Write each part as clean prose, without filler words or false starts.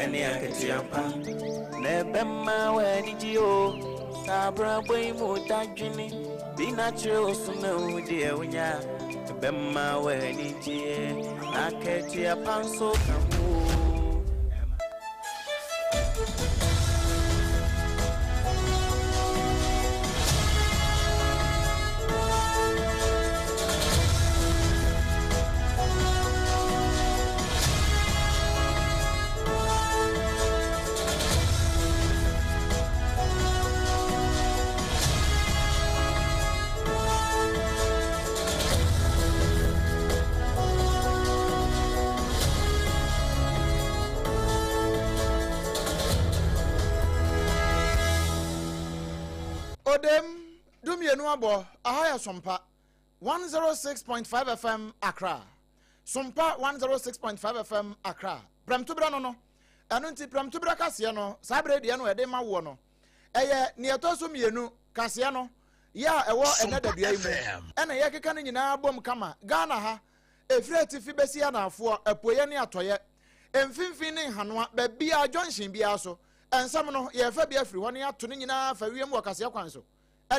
Ɛne akatua pa na ɛbɛma w'ani gye o. Sɛ abrabɔ yi mu dadwene bi na kyerɛ wo so na wo deɛ wonya a, ɛbɛma w'ani gye na akatua pa nso ka ho o. Odem, dumienu abɔ, aha yɛ Sompa 106.5 FM Accra. Sompa 106.5 FM Accra. Prɛmtoberɛ no no, ɛno nti prɛmtoberɛ kaseɛ no, saa berɛ deɛ no ɛde ma woɔ no, ɛyɛ neɛ ɛtɔ so mmienu kaseɛ no yɛ a ɛwɔ ɛnɛ dadua yi mu, ɛna yɛkeka no nyinaa bom kama. Ghana ha, ɛfiri atifi bɛsi anaafoɔ, apueɛ ne atɔeɛ, mfimfini ne nhanoa, baabiara, junction biara so, nsɛm no, yɛrefa bi afiri hɔ na yɛato ne nyinaa afa wiem wɔ kaseɛ kwan so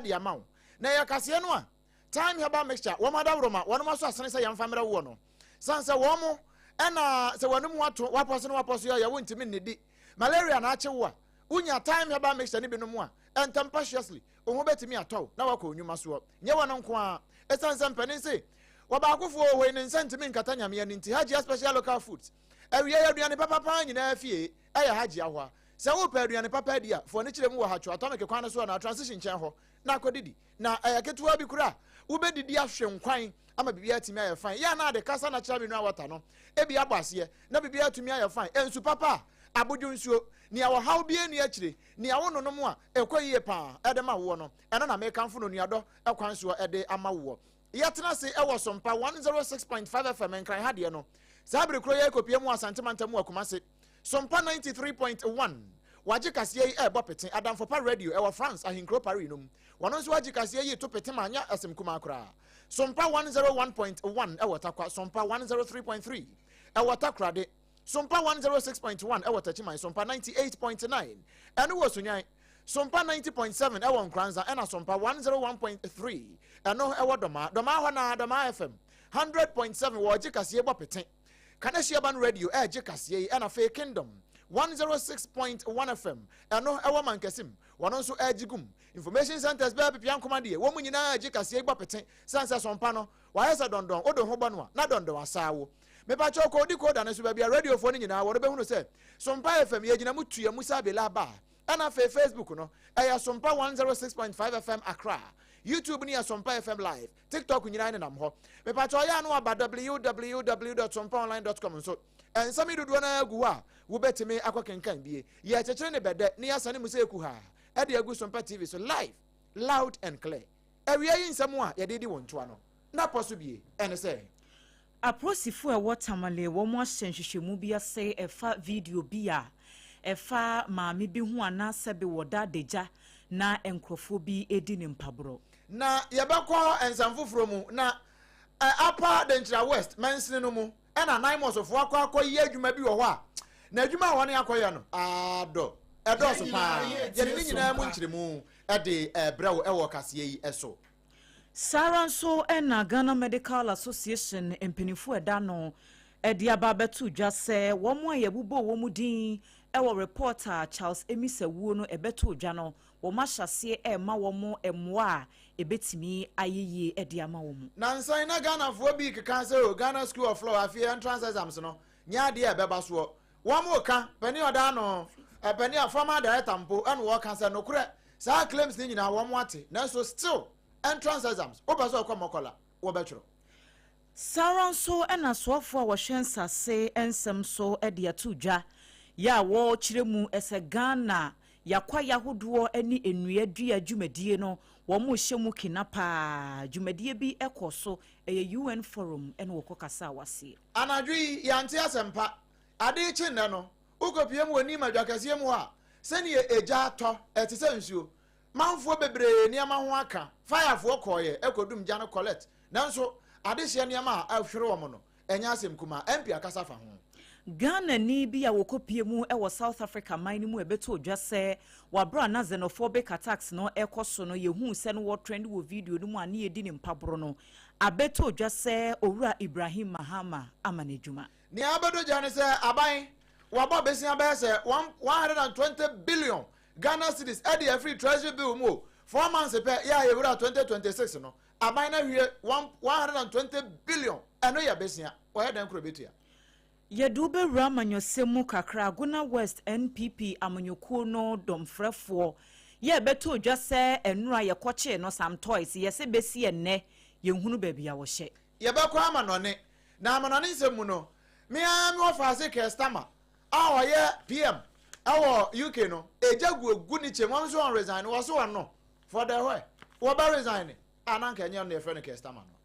de ama wo. Na ɛyɛ kaseɛ no a Thyme Herbal Mixture, wɔn adaworoma, wɔnom aso asene sɛ yɛmfa mmerɛ woɔ no. Sane sɛ wɔn mo ɛna sɛ wɔnom ho ato, wapɔ so ne wapɔ so yɛ, wontumi nnidi. Malaria na akye wo a, wonya Thyme Herbal Mixture no bi nom a, ntɛmpaciously, wo ho bɛtumi atɔ wo na wakɔ wo nnwuma soɔ. Nyɛ wɔn nko ara. Ɛsiane sɛ mpanin se, wɔbaakofoɔ wɔ hɔ yi ne nsa ntumi nkata Nyame ani nti, Hajia Special Local Foods, awiei aduane papa paa nyinaa fie ɛyɛ Hajia hɔ a. Sɛ worepɛ aduane papa adi a, fa w'ani kyerɛ mu wɔ Hatcho Atomic kwan no so anaa Transition nkyɛn hɔ na akɔdidi. Na ɛyɛ ketewa bi koraa a, wobɛdidi ahwe nkwan ama biribiara atumi ayɛ fine. Yɛ a na ade kasa natural mineral water no bi abɔ aseɛ na biribiara atumi ayɛ fine. Nsu papa a, abodwo nsuo, nea ɔhaw biara nni akyire, nea wononom a ɛkɔ yie pa ara de ma woɔ no, ɛno na mekamfo no onuadɔ kwan soɔ de ama woɔ. Yɛtena ase wɔ Sompa 106.5 FM Nkran ha deɛ no, saa bere korɔ yi ara kɔpue mu wɔ Asante mantam mu wɔ Kumase. Sompa 93.1 Wagye kaseɛ yi ɛrebɔ pete Adamfo Pa Radio ɛwɔ France ahenkuro Paris no mu. Wɔn nso agye kaseɛ yi reto pete ma anyɛ asɛm kumaa koraa. Sompa 101.1 ɛwɔ Tarkwa, Sompa 103.3 ɛwɔ Takoradi, Sompa 106.1 ɛwɔ Takyiman, Sompa 98.9 ɛno wɔ Sunyani, Sompa 90.7 ɛwɔ Nkoranza ɛna Sompa 101.3 ɛno ɛwɔ Dɔmaa. Dɔmaa hɔ naa Dɔmaa FM 100.7 wɔregye kaseɛ bɔ pete. Kanehyiaban Radio ɛregye kaseɛ yi ɛna afei Kingdom 106.1 FM ɛno ɛwɔ Mankasim wɔn nso ɛregye gum. Information centers bɛyɛ pepea nkoma deɛ wɔn nyinaa ɛregye kaseɛ yi bɔ pete sane sɛ sɔmpa no wayɛ sɛ dɔndɔn wode ho bɔ no a na dɔndɔn asaa wo. Mepakyɛw kɔ decoder no so baabi a radiofoɔ no nyinaa wɔ no bɛhunu sɛ Sompa FM yɛgyina mu tua mu sɛ abela aba ɛna afei Facebook no ɛyɛ Sompa 106.5 FM Accra, YouTube no yɛ Sompa FM Live, TikTok nyinaa nenam hɔ. Mepakyɛw yɛ a na waba www.sompaonline.com nso. Nsɛm yi dodoɔ no ara gu hɔ a wobɛtumi akɔ kenkan bie. Yɛkyekyere ne bɛdɛ na yɛasane mu sɛ kuhaa de agu Sompa TV so live, loud and clear. Awia yi nsɛm a yɛde di wo ntoa no, n'apɔ so bie ɛne sɛ. Apolisifo a ɛwɔ Tamale wɔn ahyɛ nhwehwɛmu bi ase ɛfa video bi a ɛfa maame bi ho anaasɛ bi wɔ da adagya na nkurɔfoɔ bi redi no mpaborɔ. Na yɛbɛkɔ nsɛm foforɔ mu, na Upper Denkyira West mansini no mu ɛna NAIMOSfoɔ akɔ akɔyɛ adwuma bi wɔ hɔ a, na adwuma a wɔn akɔyɛ no adɔ ɛdɔɔso paa. Yɛde ne nyinaa mu nkyerɛmu de brɛ wo wɔ kaseɛ yi so. Saa ara nso na Ghana Medical Association mpanyimfo a ɛda ano de aba abɛto dwa sɛ wɔn a yɛbobɔɔ wɔn din wɔ report a Charles Amissah wuo no ɛbɛtoo dwa no, wɔahyɛ aseɛ rema wɔn mmoa a ɛbɛtumi ayɛ yie de ama wɔn. Nansa yi na Ghanafoɔ bi rekeka sɛ o Ghana School of Law afei entrance exams no nyɛ adeɛ a ɛbɛba soɔ. Wɔn reka, panin a ɔda ano, panin a former director mpo ɛna wɔka sɛ nokorɛ saa claims no nyinaa wɔn ate nanso still entrance exams wopɛ sɛ ɔkɔ Mɔkɔla wɔbɛtwerɛ. Saa ara nso na soafoɔ a wɔhwɛ nsase nsɛm so de ato dwa yɛ a wɔrekyerɛ mu sɛ Ghana yakwaeɛ ahodoɔ ne nnua dua dwumadie no wɔrehyɛ mu kena pa ara. Dwumadie bi kɔ so, ɛyɛ UN forum na wɔkɔkasaa wɔ aseɛ. Anadwo yi, yɛante asɛmpa. Ade rekye nnɛ no, wokɔpue mu wɔ Nima dwa kɛseɛ mu hɔ a, sɛdeɛ egya atɔ, ɛte sɛ nsuo. Manfoɔ bebree nneɛma ho aka. Fayafoɔ kɔeɛ kɔdum gya no collect, nanso adehyeɛ nneɛma a ahwere wɔn no, ɛnyɛ asɛm kumaa. MP akasa afa ho. Ghanani bi a wɔkɔpie mu wɔ South Africa man no mu ɛbɛtɔ dwa sɛ wabere a na xenophobic attacks no ɛkɔ so no, yɛhuu sɛ no wɔ trend wɔ video no mu a ne yɛdi ne mpaboro no, abɛtɔ dwa sɛ Owura Ibrahim Mahama ama no adwuma. Nea abɛdɔ gya ne sɛ aban wabɔ besia bɛyɛ sɛ 120 billion Ghana cedis ɛde afiri treasury bill mu o. 4 months pɛ yɛ a yɛwura 2026 no, aban no ahwie 120 billion. Ɛno yɛ besia, wɔyɛ dɛn koro bɛtua? Yɛde wobɛwura amanyɔsɛm mu kakra. Agona West NPP amanyɔkuo no dɔmfrɛfoɔ yɛ bɛtɔ dwa sɛ nnora yɛkɔkyee no Sam Toys, yɛsɛ bɛsi ɛnnɛ yɛnhunu baabi a wɔhyɛ. Yɛbɛkɔ amanɔne, na amanɔne nsɛm mu no, mea me wɔfa ase Keir a ɔyɛ PM ɛwɔ UK no, egya gu egu ne kyɛm, wɔn nso wɔn resign. Wɔ so wɔn no for the where wɔbɛ resign a na nka ɛnyɛ no yɛfrɛ no Keir Starmer no.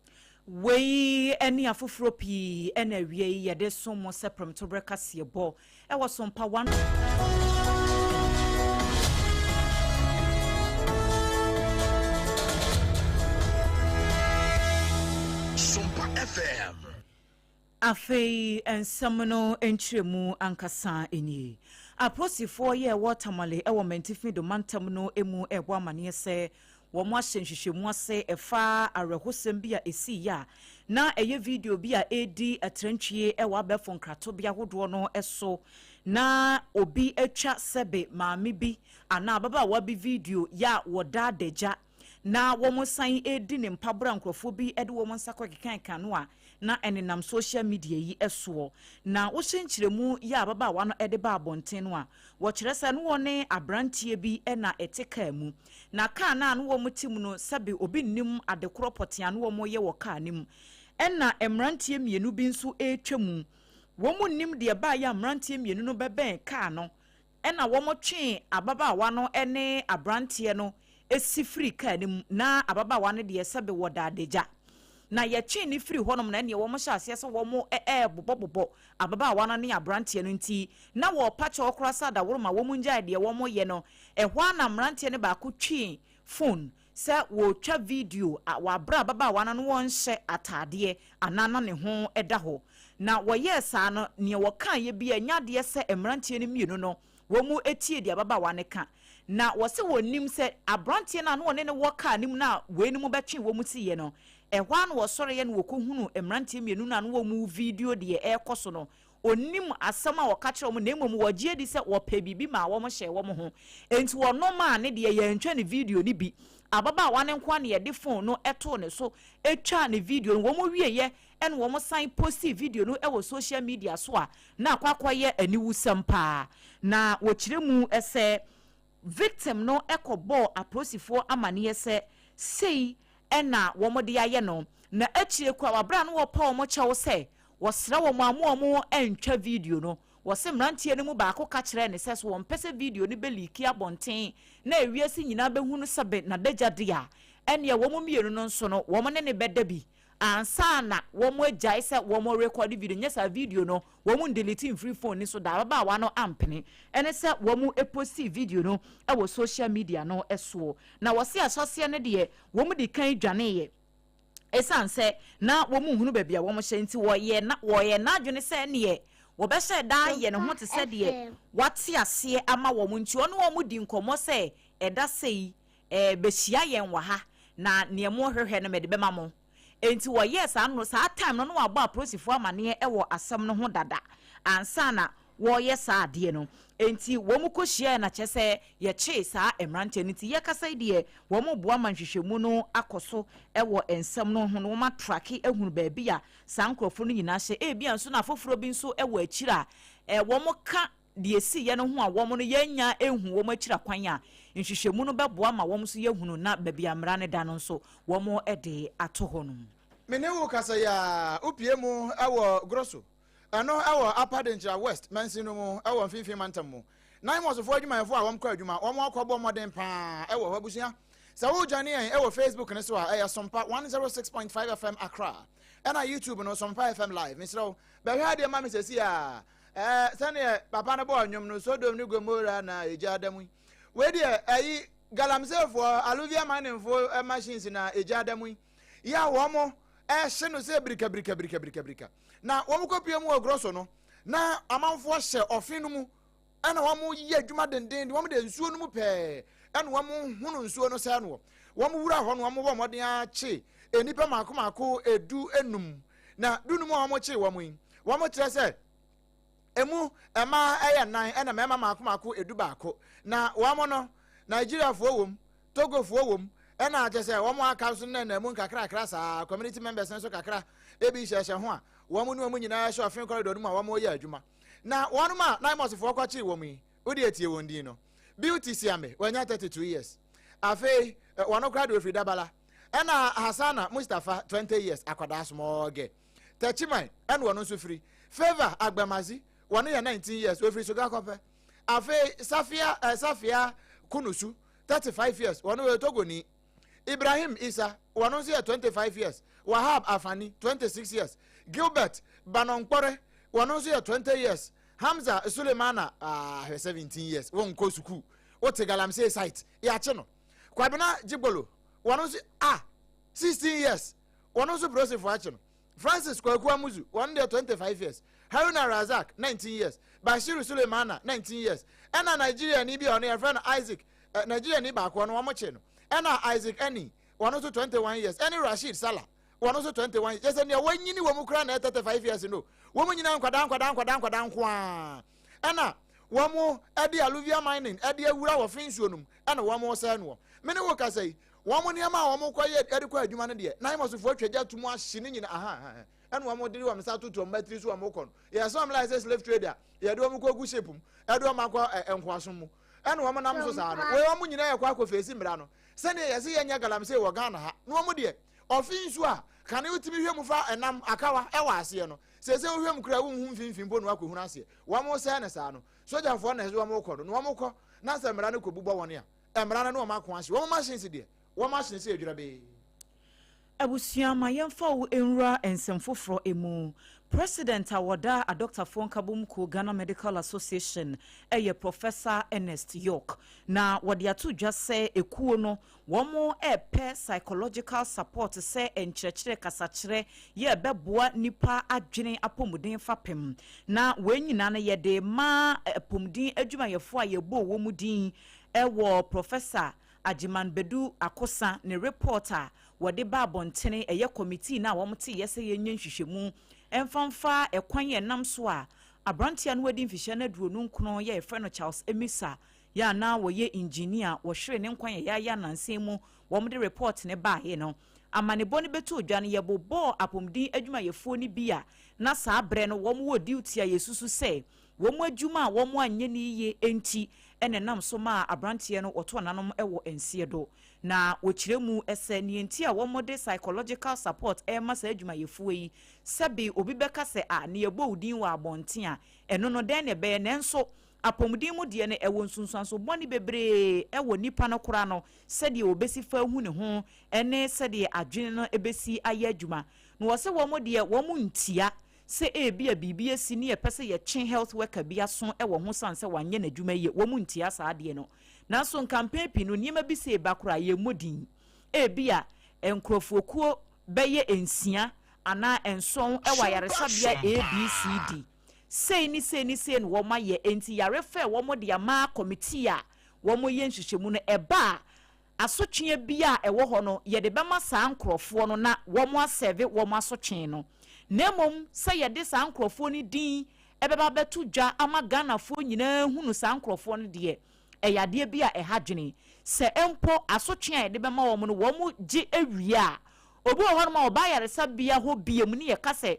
Wei ne afoforɔ pii ɛna awie yi yɛde som mo sɛ prɛmtoberɛ kaseɛbɔ ɛwɔ Sompa 1. Sompa FM. Afei nsɛm no nkyerɛmu ankasa nie. Apolisifoɔ yɛ ɛwɔ Tamale ɛwɔ Mantifi do mantam no mu ɛbɔ amanneɛ sɛ wɔn ahyɛ nhwehwɛmu ase ɛfa awerɛhosɛm bi a ɛsii a na ɛyɛ video bi a ɛredi atrantwie ɛwɔ abɛɛfo nkratobea ahodoɔ no so, na obi atwa sɛbe maame bi anaa ababaawa bi video yɛ a wɔda adagya na wɔn san redi ne mpaboa, nkurɔfoɔ bi de wɔn nsa kɔ keka no a na ɛnenam social media yi soɔ. Na wohyɛ nkyerɛmu yɛ ababaawa no de ba abɔnten no a, wɔkyerɛ sɛ no wɔne aberanteɛ bi na ɛte kaa mu, na kaa no a no wɔn te mu no, sɛbe obi nnim adekorɔ pɔtea no wɔn yɛ wɔ kaa no mu, ɛna mmeranteɛ mmienu bi nso retwa mu. Wɔn nnim deɛ baayɛ a mmeranteɛ mmienu no bɛbɛn kaa no, ɛna wɔn twee ababaawa no ne aberanteɛ no esi firi kaa no mu, na ababaawa no deɛ, sɛbe wɔ daadagya na yɛtwe ne firi hɔnom, na ɛneɛ wɔn hyɛ aseɛ sɛ wɔn ɛɛbobɔbobɔ ababaawa no ne aberanteɛ no, nti na wɔrepa kyɛw koraa sɛ adaworo ma wɔn ngyae deɛ wɔn yɛ no. Ɛhɔ a na mmeranteɛ no baako twee phone sɛ wɔretwa video a wɔabrɛ ababaawa no no wɔnhyɛ ataadeɛ anaa na ne ho da hɔ. Na wɔyɛɛ saa no, nea wɔkaeɛ bi a ɛnyɛ adeɛ sɛ mmeranteɛ no mmienu no wɔn mu etie deɛ ababaawa no ka, na wɔsɛ wɔnim sɛ aberanteɛ no a na wɔne no wɔ kaa no mu no a wei no mu bɛtwe wɔn mu siiɛ no, ɛhɔ a na wɔsɔreɛ no wɔkɔhunu mmeranteɛ mmienu no a na wɔn mu video deɛ ɛrekɔ so no. Onim asɛm a wɔka kyerɛ wɔn, na mmom wɔgye adi sɛ wɔpɛ biribi ma wɔn hyɛ wɔn ho, nti wɔnom a ne deɛ yɛntwa ne video no bi. Ababaawa no nko a na yɛde phone no too ne so twa ne video no. Wɔn wieɛ ɛna wɔn san posti video no wɔ social media so a na akɔ akɔyɛ aniwusɛm paa. Na wɔkyerɛ mu sɛ victim no kɔbɔɔ apolisifoɔ amanneɛ sɛ sei ɛna wɔn de ayɛ no, na akyire kora wabra no wɔpa wɔn kyɛw sɛ wɔsrɛ wɔn a mo wɔn ntwa video no. Wɔsɛ mmeranteɛ no mu baako ka kyerɛɛ ne sɛ so wɔmpɛ sɛ video no bɛleak abɔnten na ewiase nyinaa bɛhu no sɛbe n'adagya de a, ɛneɛ wɔn mmienu no nso no wɔn ne ne bɛda bi ansa na wɔn agyae sɛ wɔn record video. Nyɛ saa, video no wɔn ndelete mfiri phone ni so da. Ababaawa no ampene, ɛne sɛ wɔn posti video no wɔ social media no soɔ. Na wɔsi ahyɛseɛ no deɛ, wɔn di kan dwaneeɛ ɛsiane sɛ na wɔn nhunu baabi a wɔn hyɛ, nti wɔyɛ na wɔyɛ n'adwene sɛ neɛ wɔbɛhyɛ daa yɛ ne ho te sɛ deɛ wate aseɛ ama wɔn, nti ɔne wɔn di nkɔmmɔ sɛ ɛda sɛ yi bɛhyia yɛn wɔ ha na nea mo hwehwɛ no mɛde bɛma mo. Nti wɔyɛɛ saa no, saa time no na wɔabɔ apolisifoɔ amanneɛ wɔ asɛm no ho dada ansa na wɔreyɛ saa adeɛ no. Nti wɔn kɔhyiaeɛ na kyerɛ sɛ yɛkyee saa mmeranteɛ no. Nti yɛkasa yi deɛ, wɔn boa ma nhwehwɛmu no akɔ so wɔ nsɛm no ho na wɔn atrack ahunu baabi a saa nkurɔfoɔ no nyinaa hyɛ. Ebia nso na afoforɔ bi nso wɔ akyire a wɔn ka deɛ esiiɛ no ho a wɔn no yɛnya ehu wɔn akyire akwan a nhwehwɛmu no bɛboa ma wɔn nso yɛhunu, na baabi a mmara no da no nso wɔn de ato hɔ nom. Me ne wo kasa yi a, wopie mu wɔ Grosso, ɛno ɛwɔ Upper Denkyira West mansin no mu ɛwɔ Mfimfini mantam mu. Naimɔsfoɔ adwumayɛfoɔ a wɔkɔ adwuma, wɔn akɔbɔ mmɔden paa ɛwɔ hɔ. Abusua, sɛ wojoin yɛn ɛwɔ Facebook ne so a, ɛyɛ Sompa 106.5 FM Accra, ɛna YouTube no Sompa FM Live. Mesrɛ wo, bɛhwɛ adeɛ ma me sɛsi a sɛneɛ papa no bɔɔ nnwom no, Sodom ne Gomora na ɛgya da mu yi. Wei deɛ ɛyi galamseyfoɔ, alluvial miningfoɔ machines na ɛgya da mu yi, yɛ a wɔn ɛhye no sɛ birika birika birika birika birika. Na wɔn kɔpie mu wɔ Grosso no. Na amanfoɔ hyɛ ɔfe no mu ɛna wɔn yɛ adwuma denden de wɔn de nsuo no mu pɛɛ ɛna wɔn hunu nsuo no sɛɛ noɔ. Wɔn wura hɔ no wɔn bɔ mmɔden akye nnipa mako mako 15 na 15 a wɔn kye wɔn yi wɔn kyerɛ sɛ emu mmaa ɛyɛ nnan ɛna mmarima mako mako 11 na wɔn no Nigeriafoɔ wɔm, Togofoɔ wɔm, ɛna kyɛ sɛ wɔn aka nso na mu nkakrakra saa community members nso kakra ebi hyehyɛ ho a wɔn ne wɔn nyinaa hyɛ ɔfen corridor no mu a wɔn reyɛ adwuma. Na wɔn a NAIMOSfoɔ kɔkyee wɔn yi, wode etie wɔn din no, Beauty Siame, wanya 32 years. Afei wɔn koraa de ofiri Dabala. Ɛna Hassana Mustapha, 20 years, akwadaa small girl. Techiman ɛna wɔn nso firi. Favour Agbamazi, wɔn yɛ 19 years, ofiri Sogakɔpɛ. Afei Safia Safia Kunusu, 35 years, wɔn yɛ Togoni. Ibrahim Isa, wɔn nso yɛ 25 years. Wahab Afani, 26 years. Gilbert Banonkpore, wɔn nso yɛ 20 years. Hamza Sulemana, ah, 17 years, wɔn nkɔ sukuu. Wote galamsey site, yɛakye no. Kwabena Jigbolo, wɔn nso ah, 16 years, wɔn nso polisifoɔ akye no. Francis Kwaku Amuzu, wɔn deɛ 25 years. Haruna Razak, 19 years. Bashiru Sulemana, 19 years. Ɛna Nigeria ni bi a ɔno yɛfrɛ no Isaac, Nigeria ni baako ɔno wɔn kye no. Ɛna Isaac Ani, wɔn nso 21 years. Ɛne Rashid Salah, wɔn nso 21 years. Yɛsɛ nea wɔnyini wɔn kura na 35 years no. Wɔn nyinaa nkwadaa nkwadaa nkwadaa nkwadaa nko ara. Ɛna wɔn ɛde alluvial mining ɛde awura wɔ fe nsuo no mu ɛna wɔn sɛɛ noɔ. Mene wo kasa yi, wɔn nneɛma a wɔn kɔ yɛ ɛde kɔ adwuma no deɛ, NAIMOSfoɔ atwa gya tum ahye ne nyina aha aha ɛna wɔn de wɔn nsa atoto wɔn batiri so wɔn kɔ no. Yɛsɛ wɔn like sɛ slave trader, yɛde wɔn kɔ gu ship mu, ɛde wɔn akɔ nkoasom mu. Ɛna wɔn nam so saa no, wɔn wɔn nyinaa yɛ kɔ akɔ fesi mmira no. Sɛdeɛ yɛsɛ yɛnyɛ galamsey wɔ Ghana ha, na wɔn deɛ ɔfe nsuo a kane wotumi hwɛ mu fa ɛnam akawa ɛwɔ aseɛ no, sɛsɛ wohwɛ mu kura wonhu mfimfini mpo na wakɔhunu aseɛ. Wɔn sɛɛ no saa no, sogyafoɔ na ɛsɛ wɔn kɔ no, na wɔn kɔ na sɛ mmara no kɔbu bɔ wɔn a, mmara no ne wɔn ako ahye. Wɔn machines deɛ, wɔn machines yɛ adwira bee. Abusua, ma yɛmfa wo nwura nsɛm foforɔ mu. President a wɔda adɔktafoɔ nkabom kuo Ghana Medical Association ɛyɛ Professor Ernest York na wɔde ato dwa sɛ ekuo no wɔn ɛrepɛ psychological support sɛ nkyerɛkyerɛ kasakyerɛ yɛ ɛbɛboa nipa adwene apɔmuden fapem na wɔn nyinaa no yɛde ma apɔmuden adwumayɛfoɔ a yɛbɔ wɔn mu din ɛwɔ Professor Agyeman Bedu Akosa ne report a wɔde ba abɔntene ɛyɛ committee na wɔn te yɛ sɛ yɛnyɛ nhwehwɛmu ɛmfamfa ɛkwan yɛ nam so a aberanteɛ no wadi mfihyia no 29 yɛ yɛfrɛ no Charles Emisa yɛ anaa wɔyɛ engineer wɔhwere ne nkwan yɛ yɛayɛ anansan mu. Wɔn de report ne baeɛ no, amanebɔ no bɛtɔ dwa no, yɛbobɔɔ apɔmuden adwumayɛfoɔ no bi a na saa berɛ no wɔn wɔ duty a yɛsusu sɛ wɔn adwuma a wɔn anyɛ ne yie nti ɛna nam so maa aberanteɛ no wɔto ananom wɔ nseɛ do. Na wɔkyerɛ mu sɛ neɛ nti a wɔn de psychological support ɛrema saa adwumayɛfoɔ yi, sɛbe obi bɛka sɛ a ne yɛbɔ wo din wɔ abɔnten a ɛno no dɛn na ɛbɛyɛ, nanso apɔmuden mu deɛ no ɛwɔ nsunsuanso bɔne bebree ɛwɔ nipa no koraa no sɛdeɛ wɔbɛsi fa hu ne ho ɛne sɛdeɛ adwene no ɛbɛsi ayɛ adwuma. Na wɔsɛ wɔn deɛ wɔn ntia sɛ ebi a biribi asi ne yɛpɛ sɛ yɛtwe health worker bi aso ɛwɔ ho san sɛ wanyɛ n'adwuma yie, wɔn ntia saa adeɛ no. Nanso nkampɛn pii no nneɛma bi sɛ eba koraa yɛmmɔ din, ebi a nkurɔfokuo bɛyɛ 6 anaa 7 ɛwɔ ayaresabea ABCD sei ne sei ne sei na wɔn ayɛ, nti yarefɛ wɔn de ama committee a wɔn yɛ nhwehwɛmu no ɛba a asotwe bi a ɛwɔ hɔ no yɛde bɛma saa nkurɔfoɔ no na wɔn asɛve wɔn asotwe no. Na mmom sɛ yɛde saa nkurɔfoɔ no din ɛbɛba bɛto dwa ama Ghanafoɔ nyinaa hunu saa nkurɔfoɔ no deɛ, ɛyɛ adeɛ bi a ɛha dwene sɛ mpo asotwe a yɛde bɛma wɔn no wɔn gye awie a obi wɔ hɔnom a ɔba ayaresabea hɔ bie mu ne yɛka sɛ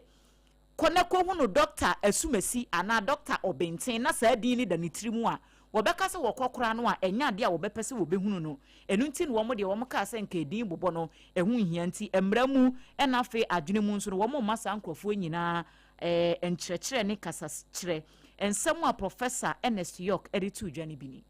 kɔ na kɔhunu Dɔkta Asumasi anaa Dɔkta Ɔbɛnten na saa din no da ne tiri mu a wɔbɛka sɛ wɔkɔ koraa no a ɛnyɛ adeɛ a wɔbɛpɛ sɛ wɔbɛhunu no. Ɛno nti na wɔn deɛ wɔn kaa sɛ nka edin bobɔ no ɛho nhia, nti mmara mu ɛna afei adwene mu nso no wɔn mma saa nkurɔfoɔ nyinaa nkyerɛkyerɛ ne kasakyerɛ. Nsɛm a Professor Ernest York ɛde to dwa no bi ni.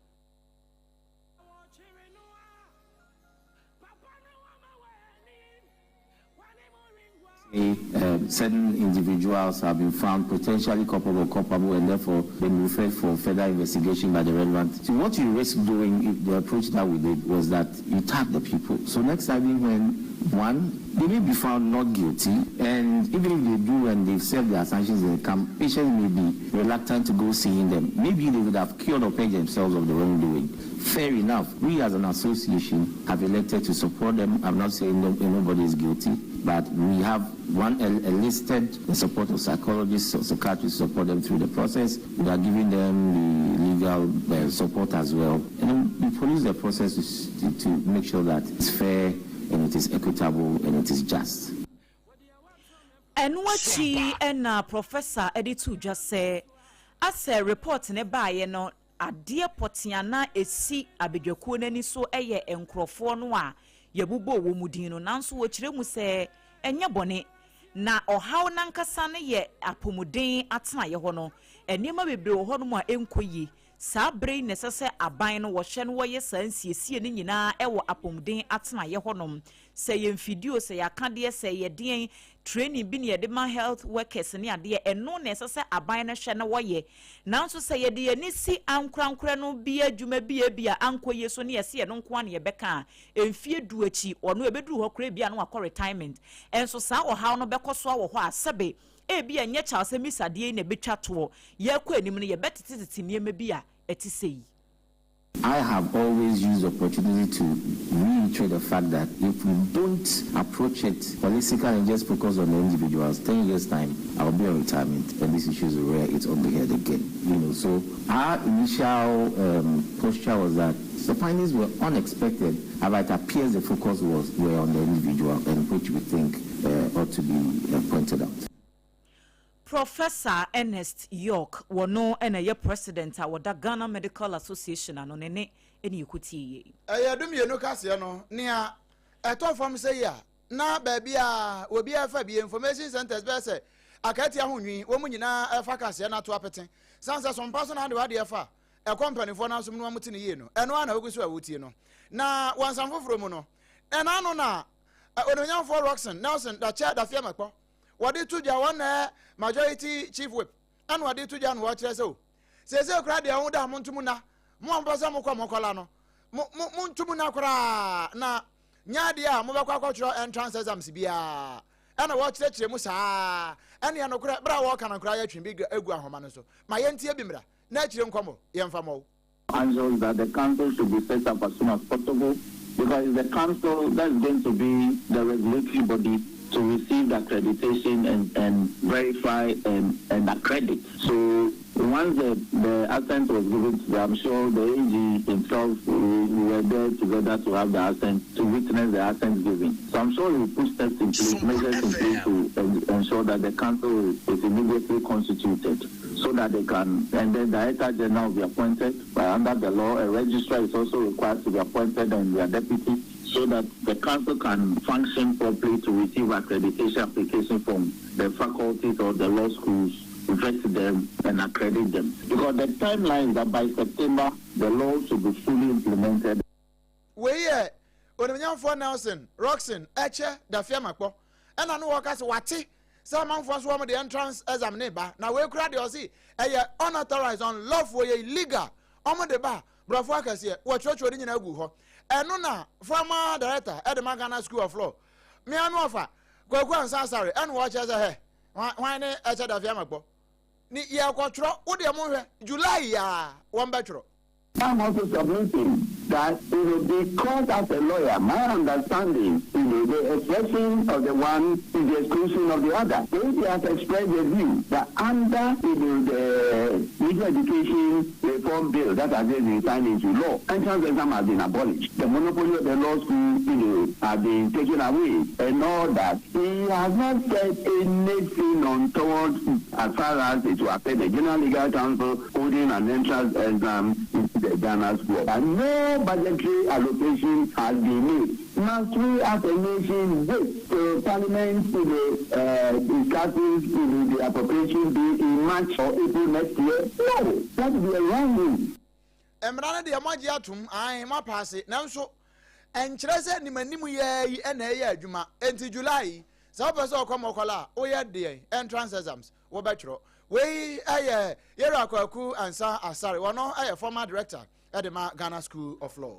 Certain individuals have been found potentially culpable or culpable and therefore been referred for further investigation by the relevant. So what you risk doing, if the approach that we did was that you tag the people. So next time when, one, they may be found not guilty and And even if they do and they've served their sanctions and come, patients may be reluctant to go seeing them. Maybe they would have cured or purged themselves of the wrongdoing. Fair enough. We as an association have elected to support them. I'm not saying no, nobody is guilty, but we have one enlisted the support of psychologists or psychiatrists to support them through the process. We are giving them the legal support as well. And then we police the process to make sure that it's fair and it is equitable and it is just. Ɛno akyi ɛna Professor ɛde to dwa sɛ asɛ report ne baeɛ no, adeɛ pɔtea na esi abadwakuo n'ani so ɛyɛ nkurɔfoɔ no a yɛbobɔ wɔ mu din no, nanso wɔkyerɛ mu sɛ ɛnyɛ bɔne na ɔhaw nankasa no yɛ apɔmuden atenaeɛ hɔ no. Nneɛma bebree wɔ hɔnom a ɛnkɔ yie. Saa bere yi na ɛsɛ sɛ aban no wɔhyɛ no wɔyɛ saa nsiesie no nyinaa ɛwɔ apɔmuden atenaeɛ hɔnom, sɛ yɛ mfidie, sɛ yɛ akadeɛ, sɛ yɛ deɛn training bi ne yɛde ma health workers ne adeɛ. Ɛno na ɛsɛ sɛ aban no hwɛ no wɔyɛ. Nanso sɛ yɛde yɛni si ankorankora no bi adwuma bi ebi a ankɔ yie so ne yɛsi yɛno nko ara ne yɛbɛka a, mfie 10 akyi ɔno ebɛduru hɔ koraa bi a no wakɔ retirement, ɛnso saa ɔhaw no bɛkɔ so wɔ hɔ a, sɛbe ebi a nyɛ Charles Amissah yi na ebɛtwa toɔ. Yɛkɔ anim no, yɛbɛtetetete nneɛma bi a ɛte sɛ yi. I have always used the opportunity to reiterate the fact that if we don't approach it holistically and just focus on the individuals, 10 years' time, I'll be on retirement and these issues will rear its ugly head again. So our initial posture was that the findings were unexpected, however, it appears the focus was were on the individual, and which we think ought to be pointed out. Professor Ernest York, wɔno ɛna ɛyɛ president a wɔda Ghana Medical Association ano, ne ne ɛne yɛkɔtie yie. Ɛyɛ 12 kaseɛ no nea ɛtɔ fam sɛ yi a na baabi a obi ɛfa bi information centers bɛyɛ sɛ akatia ho nwi wɔn mu nyinaa ɛfa kaseɛ no ato apete san sɛ Sompa so na ade wadeɛ fa ɛkɔ mpanimfoɔ no asom no, wɔn te ne yie no, ɛno ara na wogu so a wotie no. Na wɔn nsam foforɔ mu no, ɛna ano na Ononyamfoɔ Rockson Nelson Dakyɛ Dafeamekpor wɔde to dwa, wɔn na majority chief whip, ɛna wɔde to dwa na wɔkyerɛ sɛ o seesei koraa deɛ ɔho da mo ntom na mo a mopɛ sɛ mokɔ mokɔla no, mo mo mo ntom na koraa na nyɛ adeɛ a mobɛkɔ akɔtwerɛ entrance exams biara. Ɛna wɔkyerɛkyerɛ mu saa ɛne ɛnokorɛ berɛ a wɔreka no koraa, yɛtwe bi egu ahoma no so ma yɛntie bi mmra na akyire nkɔmmɔ yɛmfa mmɔ wo. Angels that the council should be set up as soon as possible because it's the council that's going to be the regulatory body to receive the accreditation and verify and accredit. So once the assent was given to them, I'm sure the AG himself, we were there together to have the assent, to witness the assent giving. So I'm sure he will put steps in place, measures in place to ensure that the council is immediately constituted so that they can, and then the Director General will be appointed. By under the law, a registrar is also required to be appointed and their deputy so that the council can function properly to receive accreditation application from the faculties or the law schools, vet them and accredit them. Because the timeline is that by September, the law should be fully implemented. Wei yɛ Onimnyamfoɔ Nelson Rockson Ɛkyɛ Dafeamekpor, ɛna no wɔka sɛ wate sɛ amanfoɔ nso wɔn de entrance exam ne ba na wei kura deɛ ɔsi ɛyɛ unauthorized, unlawful, yɛ illegal. Wɔn de ba borɔfo akɛseɛ wɔtwerɛtwerɛ ne nyinaa gu hɔ. Ɛno na former director ɛde ma Ghana School of Law, mmea no ɔfa Kwaku Ansa Asare, ɛna wɔkyerɛ sɛ hɛ hwan ne Ɛkyɛ Dafeamekpor ni yɛkɔtwerɛ wo deɛ mo hwɛ July yaa wɔn bɛtwerɛ. I'm also submitting that because as a lawyer, my understanding, the expression of the one is the exclusion of the other. So if he has expressed the view that under the legal education reform bill that has been signed into law, entrance exam has been abolished, the monopoly of the law school has been taken away, and all that. He has not said anything untoward as far as it will affect the General Legal Council holding an entrance exam in the Ghana School. And no budgetary allocation has been made. Must we as a nation wait till Parliament discusses the appropriation bill in March or April next year? No, that would be a wrong move. Mmara no deɛ, moagye atom ae, moapaase, nanso ɛnkyerɛ sɛ nimanim yɛ yi ɛna ɛyɛ adwuma. Enti July yi, sɛ wopɛ sɛ ɔkɔ mɔkɔla a woyɛ deɛ entrance exams wobɛtwerɛ. Wei ɛyɛ Yɛrɛ Kwaku Ansa Asare, wɔno ɛyɛ former director ɛde ma Ghana School of Law.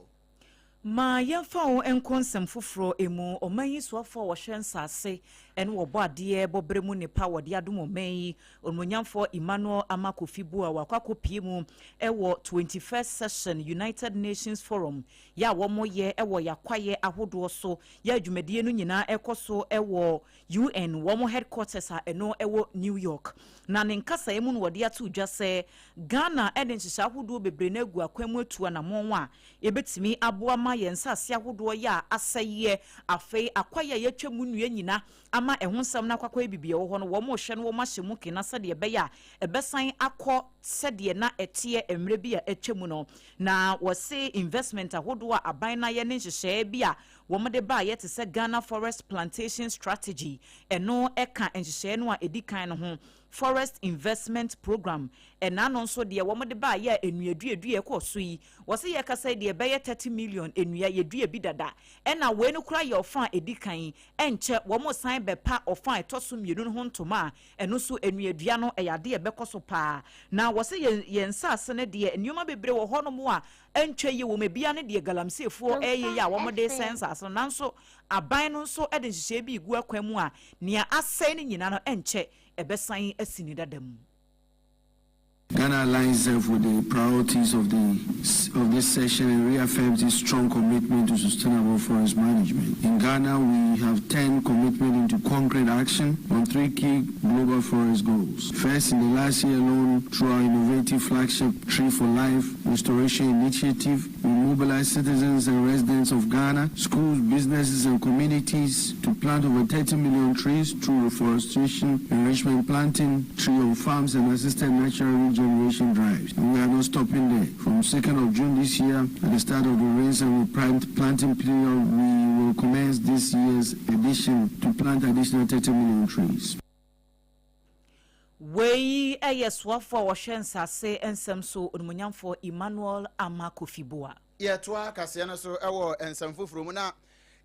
Ma yɛmfa wo nkɔ nsɛm foforɔ mu. Ɔman yi soafoɔ a wɔhwɛ nsase ne Ɔbɔadeɛ bɔberɛ mu nnepa a wɔde adom ɔman yi, Onimuonyamfoɔ Emmanuel Armah Kofi Buah wakɔ akɔpue mu wɔ 21st Session United Nations Forum yɛ a wɔyɛ wɔ yɛn akwaeɛ ahodoɔ so yɛ a dwumadie no nyinaa ɛkɔ so wɔ UN wɔn headquarters a ɛno wɔ New York. Na ne nkasaeɛ mu no wɔde ato dwa sɛ Ghana de nhyehyɛ ahodoɔ bebree no agu akwan mu atu anammɔn a ɛbɛtumi aboa ma yɛn nsase ahodoɔ yɛ a asɛeɛ, afei akwaeɛ a yɛatwa mu nnua nyina ama ɛho nsɛm no akɔakɔyɛ biribi a ɛwɔ hɔ no wɔn rehwɛ no wɔn ahyɛ mu kena sɛdeɛ ɛbɛyɛ a ɛbɛsan akɔ sɛdeɛ na ɛteɛ mmerɛ bi a atwa mu no. Na wɔse investment ahodoɔ a aban no ayɛ ne nhyehyɛeɛ bi a wɔde baeɛ te sɛ Ghana Forest Plantation Strategy, ɛno ka nhyehyɛeɛ no a ɛdi kan no ho, Forest Investment Programme, ɛna ano nso deɛ wɔde baeɛ a nnuaduadua ɛkɔɔ so yi, wɔse yɛrekasa yi deɛ ɛbɛyɛ 30 million nnua yɛdua bi dada, ɛna wei no koraa yɛ ɔfa a ɛdi kan, ɛnkyɛ wɔresan bɛpa ɔfa a ɛtɔ so mmienu no ho ntoma a ɛno nso nnuadua no ɛyɛ adeɛ a ɛbɛkɔ so paa. Na wɔse yɛn yɛn nsaase no deɛ nneɛma bebree wɔ hɔnom a ɛntwa yie wɔ mu, ebia ne deɛ galamseyfoɔ reyɛ yi a wɔde resɛe nsaase no, nanso aban no nso de nhyehyɛeɛ bi regu akwan mu a nea asɛe no nyinaa no ɛnkyɛ ɛbɛsan asi ne dada mu. Ghana aligns itself with the priorities of the of this session and reaffirms its strong commitment to sustainable forest management. In Ghana, we have turned commitment into concrete action on three key global forest goals. First, in the last year alone, through our innovative flagship Tree for Life Restoration Initiative, we mobilized citizens and residents of Ghana, schools, businesses, and communities to plant over 30 million trees through reforestation, enrichment planting, tree on farms, and assisted natural regeneration drives. And we are not stopping there. From 2nd of June this year, at the start of the rains and planting period, we will commence this year's edition to plant additional 30 million trees. Wei yɛ soafoɔ a ɔhwɛ nsase nsɛm so, Onimuonyamfoɔ Emmanuel Armah Kofi Buah. Yɛtoa kaseɛ no so wɔ nsɛm foforɔ mu na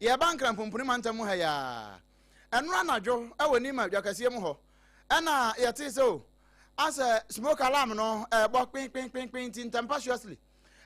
yɛba Nkran-Pumpuni mantam mu ha yi ara. Ɛno anadwo wɔ Nima dwakɛseɛ mu hɔ ɛna yɛtee sɛ o asɛ smoke alarm no ɛbɔ kpenkpenkpenkpen nti ntɛmpahyeɔsli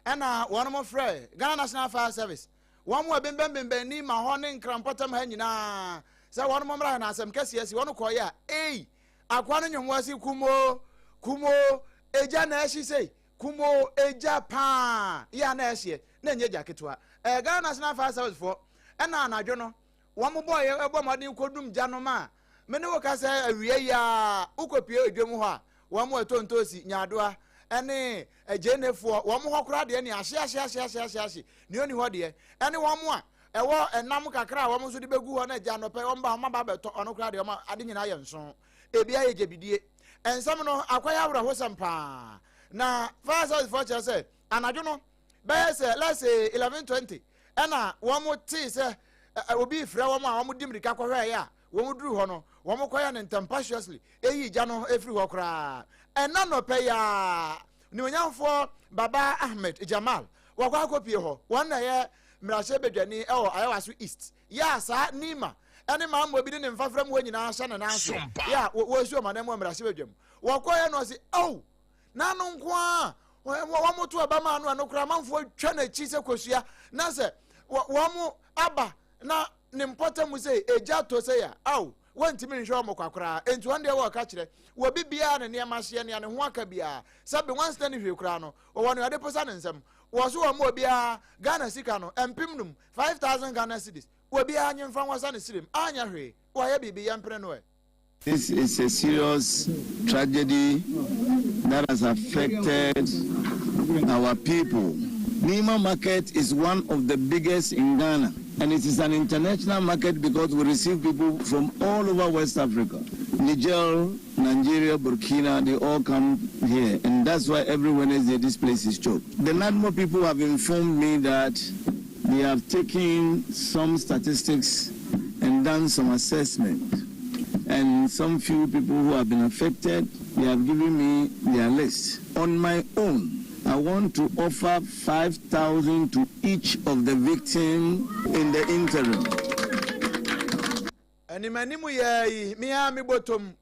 ɛna wɔn mo frɛ Ghana National Fire Service wɔn a bembɛnbembɛn Nima hɔ ne Nkran mpɔtam ha nyinaa sɛ wɔn mo mmra ha na asɛm kɛseɛ asi. Wɔn kɔɔeɛ a ei akoa no nwom wɔ se kumoo kumoo egya na ɛhye sei kumoo egya paa yɛ a na ɛhyeɛ na ɛnyɛ gya ketewa. Ɛyɛ Ghana National Fire Service foɔ ɛna anadwo no wɔn bɔɔyɛ ɛbɔ mmɔden kɔdum gya no ma me ne wo ka sɛ awia yi a wokɔpie edwam hɔ a wɔn ɛtɔ ntoosi nyaadoa ɛne agyenefoɔ wɔn hɔ koraa deɛ ne ahye ahye ahye ahye ahye ahye nea ɔni hɔ deɛ ɛne wɔn a ɛwɔ ɛnam kakra a wɔn nso de bɛgu hɔ na agya anɔpɛ wɔn ba wɔn aba abɛtɔ ɔno koraa deɛ wɔn ade nyinaa yɛ nson ebi ayɛ gyebidie nsɛm no akɔyɛ awerɛhosɛm paa na fire service foɔ kyerɛ sɛ anadwo no bɛyɛ sɛ let's say 11:20 ɛna wɔn tee sɛ obi frɛ wɔn a wɔn di mirika kɔhwɛeɛ a wɔn duru hɔ no wɔn kɔyɛ no ntɛmpahyeously eyi gya no efiri hɔ koraa. Ɛna nɔpɛ yaa nimonyamfoɔ Baba Ahmed Jamal wɔkɔ akɔpie hɔ, wɔn na ɛyɛ mmarahyɛbadwani ɛwɔ Ayawaso East yɛ a saa Nima ɛne mammɔ bi ne ne mfafra mu hɔ nyinaa hyɛ ne nan ase yɛ a wɔasi wɔn anan mu wɔ mmarahyɛbadwam. Wɔkɔɛ no ɔse oh n'ano nko a wɔn to ɔba maa no ɛno koraa amanfoɔ twa n'akyi sɛ kosua na sɛ wɔn aba na ne mpɔtam sɛ egya tɔ sɛ yɛ aw wɔntumi nhwɛ wɔn kwa koraa. Enti wɔn deɛ wɔreka kyerɛ wɔ bi biara ne nneɛma hyeɛ nea ne ho aka biara sɛ be wansena ne hwee koraa no wɔwɔ nea ɔde posa ne nsam wɔ so wɔn obiara Ghana sika no 5000, 5000 Ghana cedis, wɔ biara nye mfa nwɔsa ne sirem anyɛ hwee wɔayɛ biribi yɛmpene no ɛ. This is a serious tragedy that has affected our people. Nima market is one of the biggest in Ghana, and it is an international market because we receive people from all over West Africa. Niger, Nigeria, Burkina, they all come here, and that's why every Wednesday this place is choked. The NADMO people have informed me that they have taken some statistics and done some assessment. And some few people who have been affected, they have given me their list. On my own, I want to offer 5,000 to each of the victims in the interim. Animanim yɛ yi mea me bɔtɔm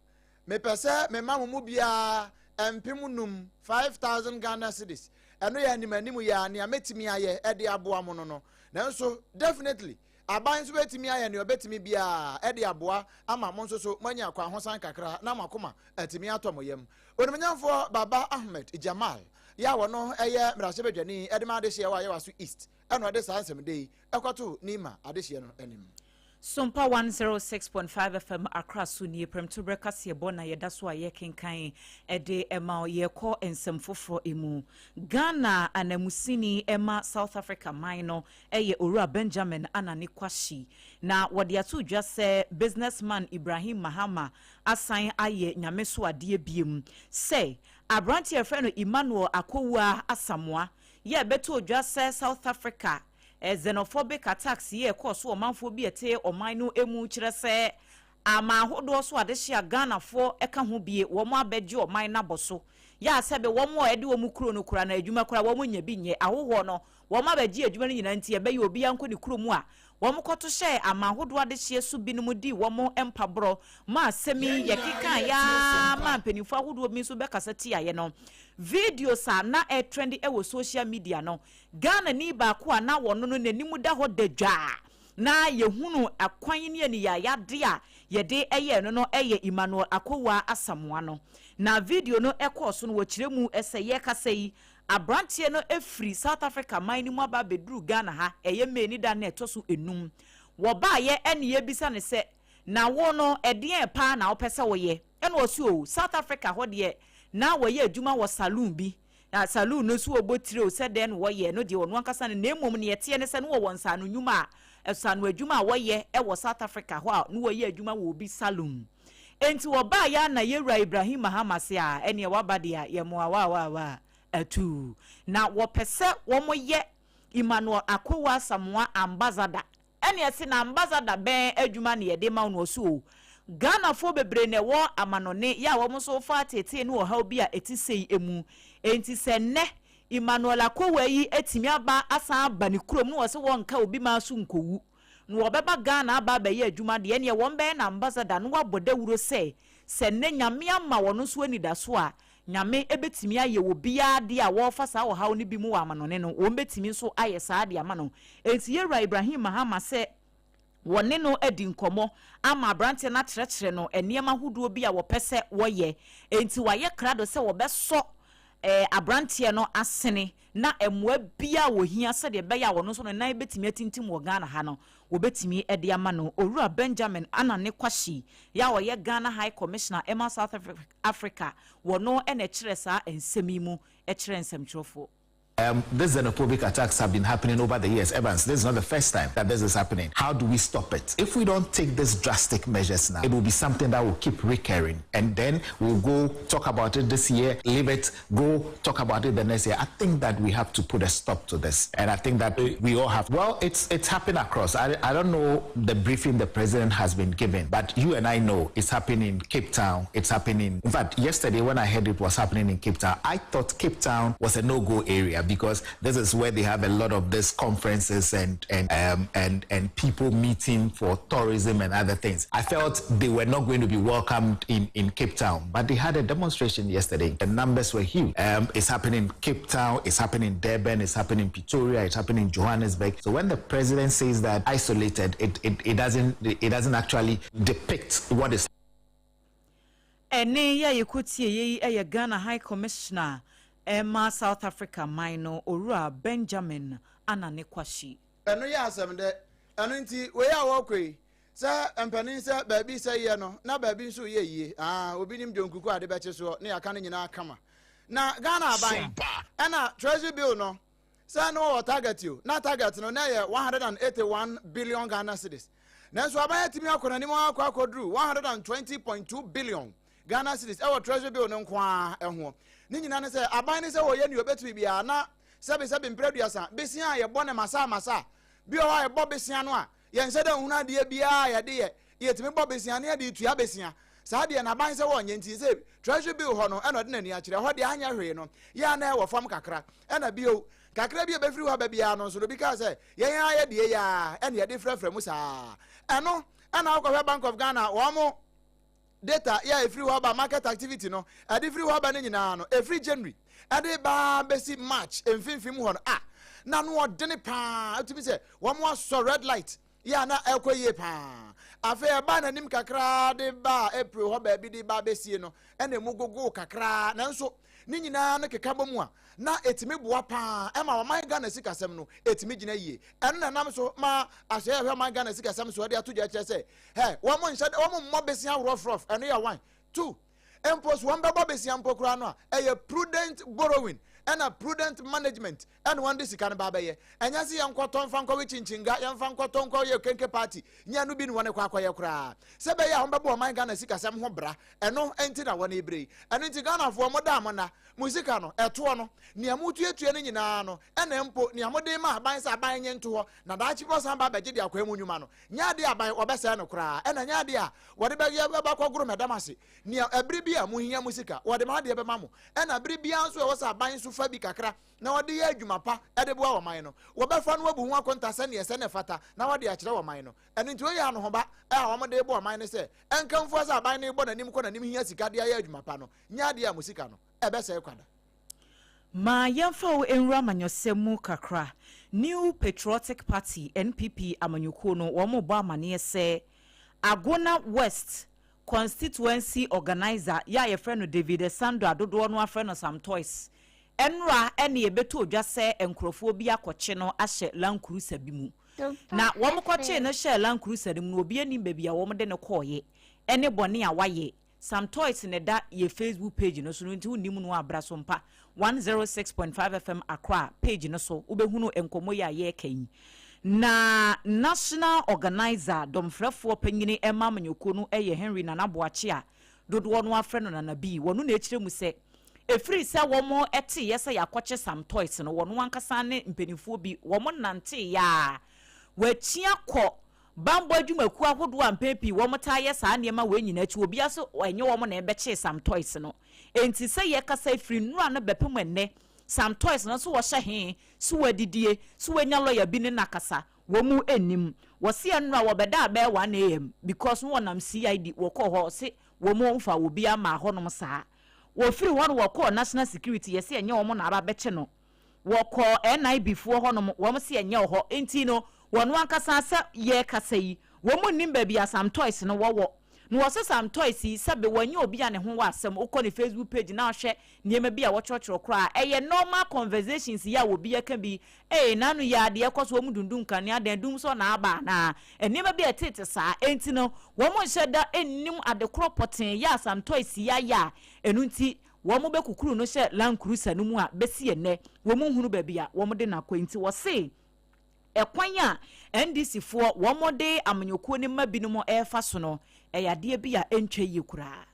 mepɛ sɛ mema mo mu biara 5000, 5000 Ghana cedis. Ɛno yɛ animanim yɛ a nea mɛtumi ayɛ ɛde aboa mo no. Nanso definitely. Aban nso bɛtumi ayɛ nea ɔbɛtumi biara de aboa ama mo nso so moanya akwahosan kakra na mo akoma atumi atɔ mo yam. Onimuonyamfoɔ Baba Ahmed Jamal yɛ a ɔno yɛ mmarahyɛbadwani de ma adehyeɛ wɔ Ayawaso East na ɔde saa nsɛmdɛ yi kɔtoo Nima adehyeɛ no anim. Sompa 106.5 FM Accra so nie, prɛmtoberɛ kaseɛbɔ na yɛda so a yɛrekenkan de ma wo. Yɛrekɔ nsɛm foforɔ mu. Ghana ananmusini ma South Africa man no yɛ Owura Benjamin Anane Kwashi. Na wɔde ato dwa sɛ businessman Ibrahim Mahama asan ayɛ Nyame so adeɛ biom sɛ aberanteɛ a yɛfrɛ no Emmanuel Akowuah Asamoah yɛ bɛtoo dwa sɛ South Africa xenophobic attacks yi a ɛkɔɔ so wɔ ɔmanfoɔ bi a ɛte ɔman no mu kyerɛ sɛ aman ahodoɔ so adehye a Ghanafoɔ ka ho bie wɔn abɛgye ɔman no abɔ so yɛ a sɛbe wɔn a ɛde wɔn kuro no kora no adwuma koraa wɔn nnya bi nyɛ ahohoɔ no wɔn abɛgye adwuma no nyinaa nti ɛbɛyɛ obiara nkɔ ne kuro mu a wɔn kɔto hyɛɛ aman ahodoɔ adehyeɛ so binom dii wɔn mpaborɔ ma asɛm yi yɛkekaeɛ ara maa mpanimfoɔ ahodoɔ bi nso bɛkasa tiaeɛ no videos a na ɛretrendi wɔ social media no Ghanani baako a na wɔno no n'anim da hɔ da dwa na yɛhunu akwan ne aniyayadeɛ a yɛde yɛɛ no no yɛ Emmanuel Akowuah Asamoah no. Na video no kɔɔ so no wɔkyerɛ mu sɛ yɛrekasa yi abranteɛ no firi South Africa man no mu aba abɛduru Ghana ha, ɛyɛ May ne da no a ɛtɔ so nnum. Wɔbaeɛ ɛne yɛrebisa no sɛ na wo no ɛdeɛn paa na wopɛ sɛ woyɛ? Ɛna ɔse oo South Africa hɔ deɛ na wɔyɛ adwuma wɔ saloon bi. Na saloon no so wɔbɔ tire o, sɛ dɛn na wɔyɛ, ɛno deɛ ɔno ankasa no, na mmom nea ɛteɛ ne sɛ na wɔwɔ nsaano nnwuma a, nsaano adwuma a wɔyɛ wɔ South Africa hɔ a na wɔyɛ adwuma wɔ obi saloon. Enti wɔbaeɛ ara na yɛwura Ibrahim Mahama se a, ɛneɛ waba deɛ a, yɛmmoa wo a wo a wo a, atuu. Na wɔpɛ sɛ wɔyɛ Emmanuel Akowa Asamoah ambassador. Ɛne ɛse na ambassador bɛn adwuma na yɛde ma wo no ɔse oo Ghanafoɔ bebree na ɛwɔ amanɔne yɛ a wɔn nso fa ateetee ne ɔhaw bi a ɛte sei mu enti sɛ nnɛ Emmanuel Akowaa yi atumi aba asan aba ne kurom na ɔse wɔnka obi maa so nkɔwu na wɔbɛba Ghana aba abɛyɛ adwuma deɛ ɛneɛ wɔn bɛyɛ no ambassador na wabɔ dawuro sɛ sɛ nnɛ Nyame ama wɔn nso anidaso a Nyame bɛtumi ayɛ obiara adeɛ a wɔrefa saa ɔhaw no bi mu wɔ amanɔne no, wɔn bɛtumi nso ayɛ saa de ama no. Enti Yɛwura Ibrahim Mahama sɛ wɔne no adi nkɔmmɔ ama aberanteɛ no akyerɛkyerɛ no nneɛma ahodoɔ bi a wɔpɛ sɛ wɔyɛ. Enti wɔayɛ krado sɛ wɔbɛsɔ eh, aberanteɛ no asene na mmoa biara a wɔhia sɛdeɛ ɛbɛyɛ a ɔno nso ne nan bɛtumi atintim wɔ Ghana ha no, wɔbɛtumi de ama no. Owura Benjamin Anane Kwashi yi a ɔyɛ Ghana High Commissioner ma South Africa wɔ no na ɛkyerɛ saa nsɛm yi mu kyerɛ nsɛmtwerɛfoɔ. Um, these xenophobic attacks have been happening over the years. Evans, this is not the first time that this is happening. How do we stop it? If we don't take these drastic measures now, it will be something that will keep recurring. And then we'll go talk about it this year, leave it, go talk about it the next year. I think that we have to put a stop to this. And I think that we all have. Well, it's, it's happening across. I, I don't know the briefing the president has been given, but you and I know it's happening in Cape Town. It's happening. In fact, yesterday when I heard it was happening in Cape Town, I thought Cape Town was a no-go area because this is where they have a lot of these conferences and and um, and and people meeting for tourism and other things. I felt they were not going to be welcomed in in Cape Town, but they had a demonstration yesterday. The numbers were huge. Um, it's happening in Cape Town, it's happening in Durban, it's happening in Pretoria, it's happening in Johannesburg. So when the president says that isolated, it, it, it doesn't it doesn't actually depict what is Ɛnne yi a yɛkɔtieeɛ yi yɛ Ghana High Commissioner ma South Africa man no, Owura Benjamin Anane Kwashi. Ɛno yɛ asɛm dɛ. Ɛno nti wei a wɔkɔ yi, sɛ mpanin sɛ baabi sɛ yɛ no na baabi nso yɛ yie. Ah, obi nim dwonkuku ade bɛkye soɔ ne yɛaka no nyinaa kama. Na Ghana aban ɛna Treasury bill no sɛ na wɔwɔ target o, na target no na ɛyɛ 181 billion Ghana cedis. Nanso aban atumi akɔ n'anim akɔ akɔduru 120.2 billion Ghana cedis ɛwɔ Treasury bill no nko ara ɛho. Ne nyinaa ne sɛ aban ne sɛ wɔyɛ nea obetumi biara na sɛbesɛbe mpere aduasa besia a yɛbɔ ne masa masa bi wɔ hɔ a yɛbɔ besia no a yɛnhyɛ da nhunu adeɛ biara a yɛde yɛ yɛtumi bɔ besia ne yɛde tua besia saa deɛ n'aban sɛ wɔnyɛ nti sɛ Treasury bill hɔ no ɛna ɔde n'ani akyerɛ hɔ deɛ anyɛ hwee no yɛ a na ɛwɔ fam kakra ɛna bio kakra bi a ɛbɛfiri hɔ aba biara no nso no obi kaa sɛ yɛn ara yɛ deɛ yɛ a ɛna yɛde frɛfrɛ mu saa ɛno ɛna wokɔhwɛ Bank of Ghana wɔn mo data yɛ a ɛfiri hɔ aba market activity no ɛde firi hɔ aba no nyinaa no ɛfiri January ɛde baa bɛsi March mfimfini mu hɔ no a na no ɔdene paa ɛtumi sɛ wɔn asɔ red light. Yɛ a na ɛkɔ yie paa. Afei ɛbaa n'anim kakraa de baa April hɔ baabi de ba abɛsie no, ɛna emu gogoo kakraa. Nanso ne nyinaa no keka bɔ mu a, na ɛtumi boa paa ɛma ɔman Ghana sikasɛm no ɛtumi gyina yie. Ɛno na ɛnam so ma asoɛeɛ a ɛhwɛ ɔman Ghana sikasɛm soɔ de ato dwa kyerɛ sɛ, hɛ, wɔn nhyɛ wɔn mmɔ besia worɔfrɔf, ɛno yɛ one. Two, mpo so wɔn bɛbɔ besia mpo koraa no a, ɛyɛ prudent borrowing ɛna prudent management ɛna wɔn de sika no ba abɛyɛ. Ɛnyɛ sɛ yɛnkɔtɔ mfa nkɔwe kyinkyinnga, yɛmfa nkɔtɔ nkɔyɛ kenke party, nyɛ ɛno bi na wɔn kɔ akɔyɛ koraa. Sɛ ɛbɛyɛ a wɔn bɛbɔ ɔman Ghana sikasɛm ho bra, ɛno nti na wɔn rebrɛ yi. Ɛno nti Ghanafoɔ mo da a mo nna, mo sika no, ɛtoɔ no, nea motuatua no nyinaa no, ɛna mpo nea mode ma aban sɛ aban nye nto hɔ, na daakye bi wɔsan ba abɛgye de akɔyɛ mo nnwuma no, nyɛ adeɛ a aban wɔbɛsɛe no koraa, ɛna nyɛ adeɛ a wɔde bɛyɛ bɛkɔgoro mɛdam ase. Nea ɛbere bi a mohia mo sika, wɔde mo adeɛ bɛma mo, ɛna bere biara nso ɛwɔ sɛ aban nso fa bi kakra na wɔde yɛ adwuma pa de boa ɔman no. Wɔbɛfa no abu ho akonta sɛnea ɛsɛ na ɛfata na wɔde akyerɛ ɔman no. Ɛno nti wei yɛ anohoba a wɔde rebɔ ɔman no sɛ ɛnkamfua sɛ aban no rebɔ n'anim kɔ n'anim hia sika de ayɛ adwuma pa no nyɛ adeɛ a mo sika no ɛbɛsɛe kwa da. Ma yɛmfa wo nwura amanyɔsɛm mu kakra. New Patriotic Party, NPP, amanyɔkuo no, wɔrebɔ amaneɛ sɛ Agona West Constituency Organiser yɛ a yɛfrɛ no David Esando a dodoɔ no ara frɛ no Sam Toys, nnora ne ɛbɛtɔɔ dwa sɛ nkorɔfoɔ bi akɔkye no ahyɛ Land Cruiser bi mu. Na wɔkɔkyee no hyɛɛ Land Cruiser no mu no, obiara nnim baabi a wɔde no kɔeɛ ne bɔne a wayɛ. Sam Toys na ɛda yɛ Facebook page no so no nti wonnim no a bra Sompa 106.5 FM Accra page no so wobɛhunu nkɔmmɔ yi a yɛreka yi. Na National Organiser, dɔmfrɛfoɔ panyini ma amanyɔkuo no yɛ Henry Nana Boakye a dodoɔ no ara frɛ no Nana B. Wɔno na ɛkyerɛ mu sɛ ɛfiri sɛ wɔn teeɛ sɛ yɛakɔkye Sam Toys no wɔno ankasa ne mpanimfoɔ bi wɔn nanteeɛ a wɔakyia kɔ Bammɔ adwumakuo ahodoɔ a mpɛn pii wɔtaa yɛ saa nneɛma wei nyinaa akyi, obiara se ɛnyɛ wɔn na ɛbɛkyee Sam Toys no. Enti sɛ yɛkasa yi, firi nnora no bɛpem ɛnnɛ, Sam Toys no nso wɔhyɛ he? So wadidie? So wanya lɔya bi ne no akasa? Wɔn nnim. Wɔse ɛnnora wɔbɛdaa bɛyɛ 1am because no wɔnam CID wɔkɔɔ hɔ, wɔse wɔn mfaa obiara mmaa hɔnom saa. Wɔfiri hɔ no wɔkɔɔ National Security, yɛse ɛnyɛ wɔn na aba abɛkye no. Wɔkɔɔ NIB foɔ hɔ nom, wɔn se ɛnyɛ wɔ hɔ, nti no wɔn ankasa sɛ yɛrekasa yi, wɔn nnim baabi a Sam Toys no wɔwɔ. Na wɔse Sam Toys yi sɛbe wɔnyɛ obi a ne ho wɔ asɛm, wokɔ ne Facebook page na wohwɛ nneɛma bi a wɔtwerɛtwerɛ koraa a, ɛyɛ normal conversations yi a obi ɛka bi, ee n'ano yi ara deɛ ɛkɔ so wɔn dundum nkanea dɛn dum sɔ na aba anaa, nneɛma bi a ɛtete saa, nti no wɔn nhyɛ da nnim adekorɔ pɔtee yɛ a Sam Toys yi ayɛ a ɛno nti Wɔbɛkukuru no hyɛ Land Cruiser no mu a bɛsi ɛnnɛ wɔnhunu baabi a wɔde no akɔ nti wɔse ɛkwan a NDC foɔ wɔde amanyɔkuo no mma binom refa so no ɛyɛ adeɛ bi a ɛntwa yie koraa.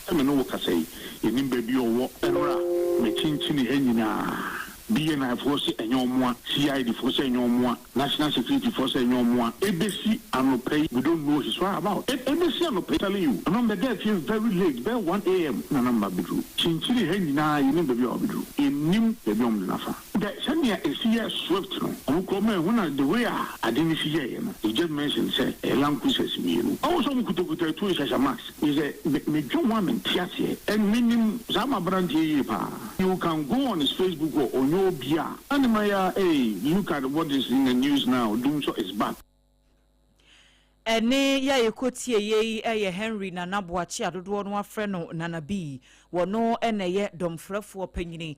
Sɛ me ne wo kasa yi, yɛnnim baabi a ɔwɔ. Ɛnora, mekyinkyini ha nyinaa. BNI foɔ se ɛnyɛ ɔmo a, CID foɔ sɛ ɛnyɛ ɔmo a, National security foɔ sɛ ɛnyɛ ɔmo a, ebesi anɔpa yi we don't know his where about. Ebesi anɔpa yi telling you, ɛno mebɛdaa fie very late bɛyɛ 1 am na na maba abɛduru. Kyinkyini ha nyinaa yɛnnim baabi a wabɛduru. Yɛnnim baabi a wɔde no afa. The sɛnea esi yɛ swift no, wɔn koraa wɔn anhu na the way a ade no si yɛeɛ no, they just mentioned sɛ ɛyɛ land cruisers mmienu. Ɔwɔ sɛ wɔn kutakuta atuo nhyɛhyɛ mask. Kyerɛ sɛ me medwen ho a mente aseɛ and menim saa m'abranteɛ yie paa you can go on his Facebook hɔ ɔnyɛ obi a na ne ma ya ei look at what is in the news now dumsor is back. Ɛnne yi a yɛkɔtieeɛ yi yɛ Henry Nana Boakye a dodoɔ no ara frɛ no Nana B. Wɔno na ɛyɛ dɔmfrɛfoɔ panyini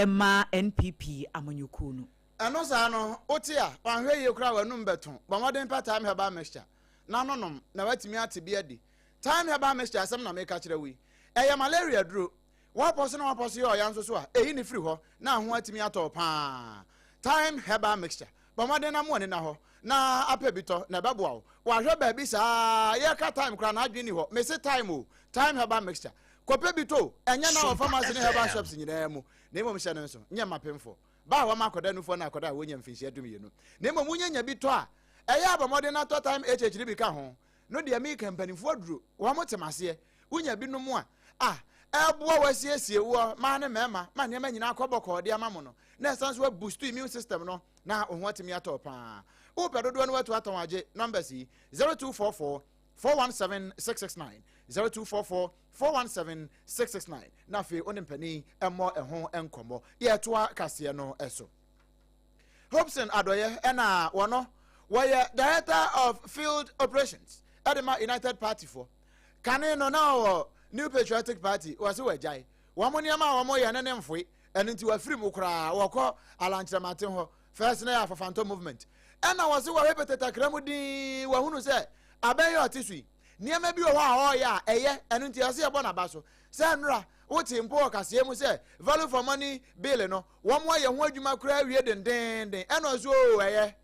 ma NPP amanyɔkuo no. Ɛno saa no, wote a, wanhwɛ yie koraa a w'anum bɛtõ. Bɔ mmɔden pɛ Thyme Herbal Mixture na no nom na woatumi ate bi adi. Thyme Herbal Mixture asɛm na meka kyerɛ wo yi. Ɛyɛ malaria aduro. Woapɔ so na woapɔ so yɛ ɔya nso so a, ɛyi no firi hɔ na ho atumi atɔ wo paa. Thyme Herbal Mixture. Bɔ mmɔden na mo ani nna hɔ na apɛ bi tɔ na ɛbɛboa wo. Wahwɛ baabi saa, yɛka thyme koraa n'adwene nni hɔ. Mese thyme o, Thyme Herbal Mixture. Kɔpɛ bi tɔ o, ɛnyɛ na wɔ pharmacy ne herbal shops nyinaa mu, na mmom hyɛ no nso, nyɛ mma pemfoɔ. Ba a wɔma akɔda nufoɔ ne akɔda a wɔnya mfinhyia dumienu, na mmom wonya nya bi tɔ a, ɛyɛ a bɔ mmɔden na tɔ Thyme HH no bi ka ho. No deɛ meka mpanimfoɔ aduro, wɔn te maseɛ. Wonya bi nom a, a ɛboa wo asiesie woɔ maa ne mmarima ma nneɛma nyinaa kɔ bɔkɔɔ de ama mo no, na ɛsan so abustu immune system no na wo ho atumi atɔ paa. Wopɛ dodoɔ no watu atɔn agye numbers yi, 0244 417 669, 0244 417 669, na afei wo ne mpanin mmɔ ɛho nkɔmmɔ. Yɛtoa kaseɛ no so. Hobson Adɔeɛ ɛna wɔno. Wɔyɛ Director of Field Operations de ma United Party foɔ. Kane no na ɔwɔ New Patriotic Party, wɔse wagyae. Wɔn nneɛma a wɔyɛ no ne mfoe, ɛno nti wafiri mu koraa, wɔkɔ Alan Kyerematen hɔ. First na yɛ Afafantɔ Movement. Ɛna wɔse wɔhwɛ Petetakra mu dinn, wɔahunu sɛ abɛn yi a ɔte so yi, nneɛma bi wɔ hɔ a ɔreyɛ a ɛyɛ, ɛno nti ɛsɛ yɛbɔ n'aba so. Sɛ nnora, wote mpo wɔ kaseɛ mu sɛ value for money bill no, wɔn ayɛ ho adwuma koraa awie dendeenden, ɛna ɔse oo ɛyɛ,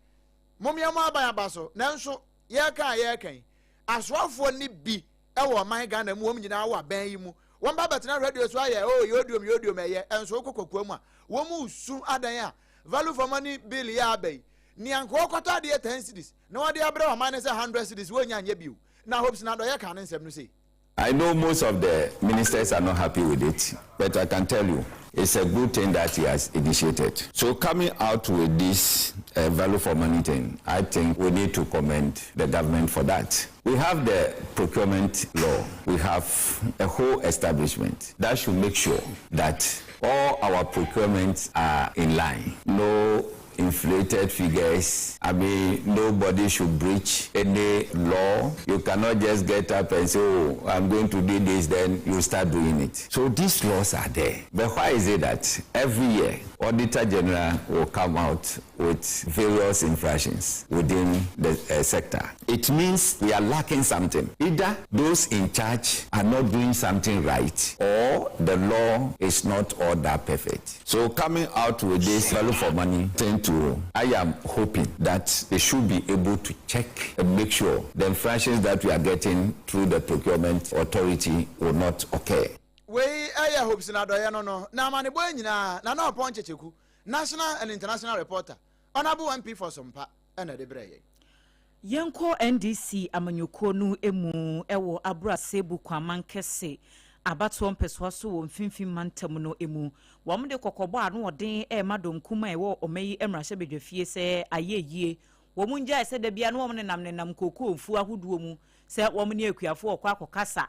momeɛ mo aban aba so, nanso yɛreka a yɛreka yi, asoafoɔ no bi wɔ ɔman Ghana mu, wɔn nyinaa wɔ abɛn yi mu, wɔn ba bɛtena radio so ayɛ oo yɛodiom yɛodiom ɛyɛ, ɛnso wokɔ kɔkoa mu a, wɔn resu adan a value for money bill yi a aba yi, nea nka wɔkɔtɔ adeɛ 10 cedis na wɔde abrɛ ɔman no sɛ 100 cedis wɔnnya nyɛ bio, na Hopeson Adɔeɛ kaa ne nsɛm no sei. I know most of the ministers are not happy with it, but I can tell you it's a good thing that he has initiated. So coming out with this uh, value for money thing, I think we need to commend the government for that. We have the procurement law. We have a whole establishment that should make sure that all our procurements are in line. No inflated figures. I mean, nobody should breach any law. You cannot just get up and say, oh, I'm going to do this, then you start doing it. So these laws are there. But why is it that every year, Auditor General will come out with various infractions within the sector? It means we are lacking something. Either those in charge are not doing something right, or the law is not all that perfect. So coming out with this value for money thing to, I am hoping that they should be able to check and make sure the infractions that we are getting through the procurement authority will not occur. Wei yɛ Hopeson Adɔeɛ no no na amanebɔ yi nyinaa Nana Ɔpɔn Kyekyeku, National and International Reporter, Honourable MP for Sompa na ɛde brɛɛ yɛn. Yɛnkɔ NDC amanyɔkuo no mu wɔ Abura Sebu Kwaman Kɛse abatoɔ mpɛsoa so wɔ Mfimfini Mantam no mu. Wɔde kɔkɔbɔ a ano ɔden rema dɔm kumaa a ɛwɔ ɔman yi mmarahyɛbadwafie sɛ ayɛ yie. Wɔn ngyae sɛ da biara no wɔn nenam nenam kookoo mfuo ahodoɔ mu sɛ wɔn ne akuafoɔ rekɔ akɔkasa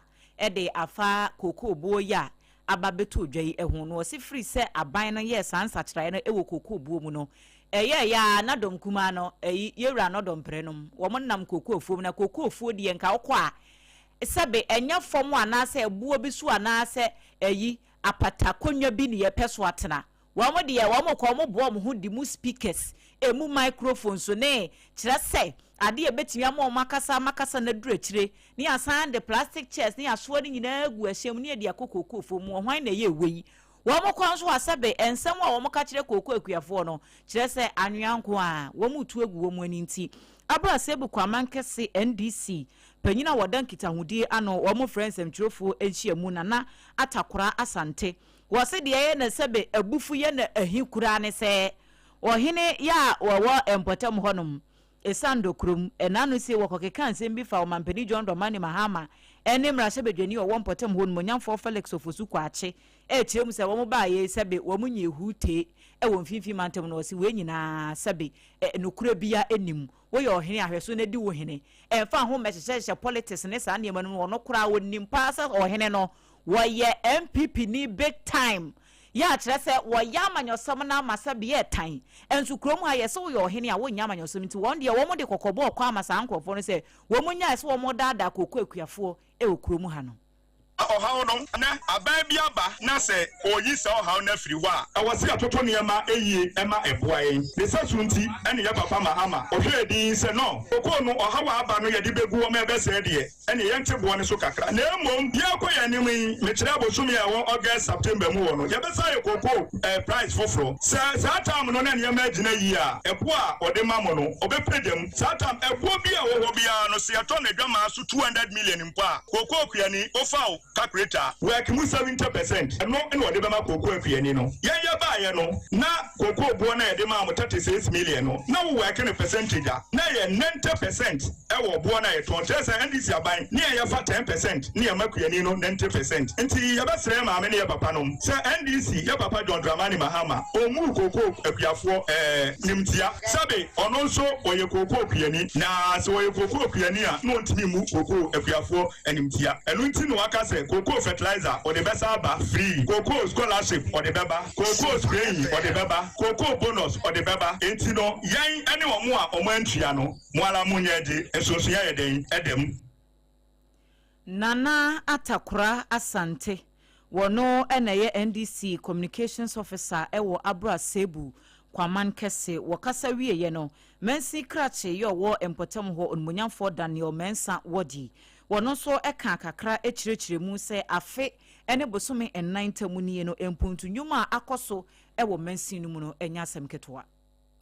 de afa kookoo boɔ yi a aba bɛtɔ dwa yi ho. Na wɔse firi sɛ aban no yɛɛ saa nsakyeraeɛ no wɔ kookoo buo mu no, ɛyɛeɛ ara na dɔm kumaa no, ɛyi, yɛwura no dɔmprɛ nom, wɔn nam kookoo afuo mu. Na kookoo afuo deɛ nka wokɔ a, sɛbe ɛnyɛ fam anaasɛ ɛboɔ bi so anaasɛ ɛyi, apata konwa bi ne yɛpɛ so atena. Wɔn deɛ wɔn kɔ wɔn boa wɔn ho de mu speakers, emu microphones ne kyerɛ sɛ adeɛ a ɛbɛtumi ama wɔn akasa ama kasa no aduru akyire ne yɛasan de plastic chairs ne yɛasoa ne nyinaa agu ɛhyɛn mu ne yɛde akɔ kookoofoɔ mu. Hwan na ɛyɛ wei? Wɔn kɔ nso a sɛbe nsɛm a wɔn ka kyerɛ kookoo akuafoɔ no kyerɛ sɛ anwea nko a wɔn retu agu wɔn ani nti. Abra Sebu Kwaman Kɛse NDC panyin a wɔda nkitahodie ano wɔn frɛ nsɛmtwerɛfoɔ nhyiamu Nana Atakora Asante Wɔse deɛ ɛyɛ na sɛbe abufu yɛ no ahi koraa ne sɛ, ɔhene yɛ a wɔwɔ mpɔtam hɔnom, Esando kurom, ɛna ano sie wɔkɔkekaa nsɛm bi faa Ɔmanpanin John Dramani Mahama ne mmarahyɛbadwani a ɔwɔ mpɔtam hɔ Onimonyamfoɔ Felix Ofosu Kwakye ɛrekyerɛ mu sɛ wɔn baeɛ yi sɛbe wɔn nyɛɛ huutee wɔ mfimfini mantam no. Wɔse wei nyinaa sɛbe nokorɛ biara nni mu. Woyɛ ɔhene a hwɛ so na di wo hene. Ɛmfa ho mmɛhyehyɛhyehyɛ politics ne saa nneɛma no mu no, ɔno koraa ɔnim paa sɛ ɔhene no Wɔyɛ NPP ni big time. Yɛ a kyerɛ sɛ wɔyɛ amanyɔsɛm no ama sɛ bea ɛtan. Nso kurom ha yɛse woyɛ ɔhene a wonyɛ amanyɔsɛm nti wɔn deɛ wɔn de kɔkɔbɔ ɔkɔ ama saa nkorɔfoɔ no sɛ wɔn nyae sɛ wɔn daadaa kooko akuafoɔ wɔ kurom ha no. Ɔhaw no, nnɛ aban bi aba na sɛ ɔreyi saa ɔhaw no afiri hɔ a, ɛwɔ sɛ yɛtoto nneɛma yie ma ɛboa yɛn. Ne sɛso nti ne yɛ papa Mahama ɔhwɛɛ dinn sɛ no, kokoo no ɔhaw a aba no yɛde bɛgu hɔ ma ɛbɛsɛe deɛ, ɛneɛ yɛnte boɔ no so kakra. Na mmom yɛrekɔ yɛn anim yi, mekyerɛ bosome a ɛwɔ August, September mu hɔ no, yɛbɛsan ayɛ cocoa eh, price foforɔ. Sɛ saa time no na nneɛma agyina yie a, ɛboɔ a ɔde ma mo no, ɔbɛpagya mu. Saa time, ɛboɔ bi a ɛwɔ hɔ biara no, sɛ yɛtɔ no adwamaa so 200 million mpo a, cocoa kuani, wofa wo calculator a, work mu 70%, ɛno na ɔde bɛma cocoa kuani no. Yɛn yɛbaeɛ no, na cocoa boɔ no a yɛde maa mo 36 million no, na wo work no percentage a, na ɛyɛ 90%. Ɛwɔ boɔ no a yɛtɔn kyerɛ sɛ NDC aban ne yɛn yɛfa 10 percent ne yɛma kuani no 90 percent nti yɛbɛsrɛ yɛn maame ne yɛ papa nom sɛ NDC yɛ papa John Dramani Mahama ɔmmuu kookoo akuafoɔ ɛɛ nimtia sɛbe ɔno nso ɔyɛ kookoo kuani na sɛ ɔyɛ kookoo kuani a na ɔntumi mmu kookoo akuafoɔ animtia ɛno nti na waka sɛ. sɛ cocoa fertilizer ɔde bɛsan aba free, cocoa scholarship ɔde bɛba, cocoa spraying ɔde bɛba, cocoa bonus ɔde bɛba. Enti no yɛn ne wɔn a wɔantua no, mo ara monyɛ gye, nsonsonoeɛ ayɛ dɛn? Ɛda mu. Nana Atakora Asante, wɔno na ɛyɛ NDC Communications Officer wɔ Abura Sebu Kwaman Kɛse. Wɔkasa wieɛ no, Mansin Krakye yɛ ɔwɔ mpɔtam hɔ Onimuonyamfoɔ Daniel Mensah Wɔdi. Wɔno nso kaa kakra kyerɛkyerɛ mu sɛ afe ne bosome nnan ntam nie no mpuntu nnwuma a akɔ so wɔ mansin no mu no nyɛ asɛm ketewa.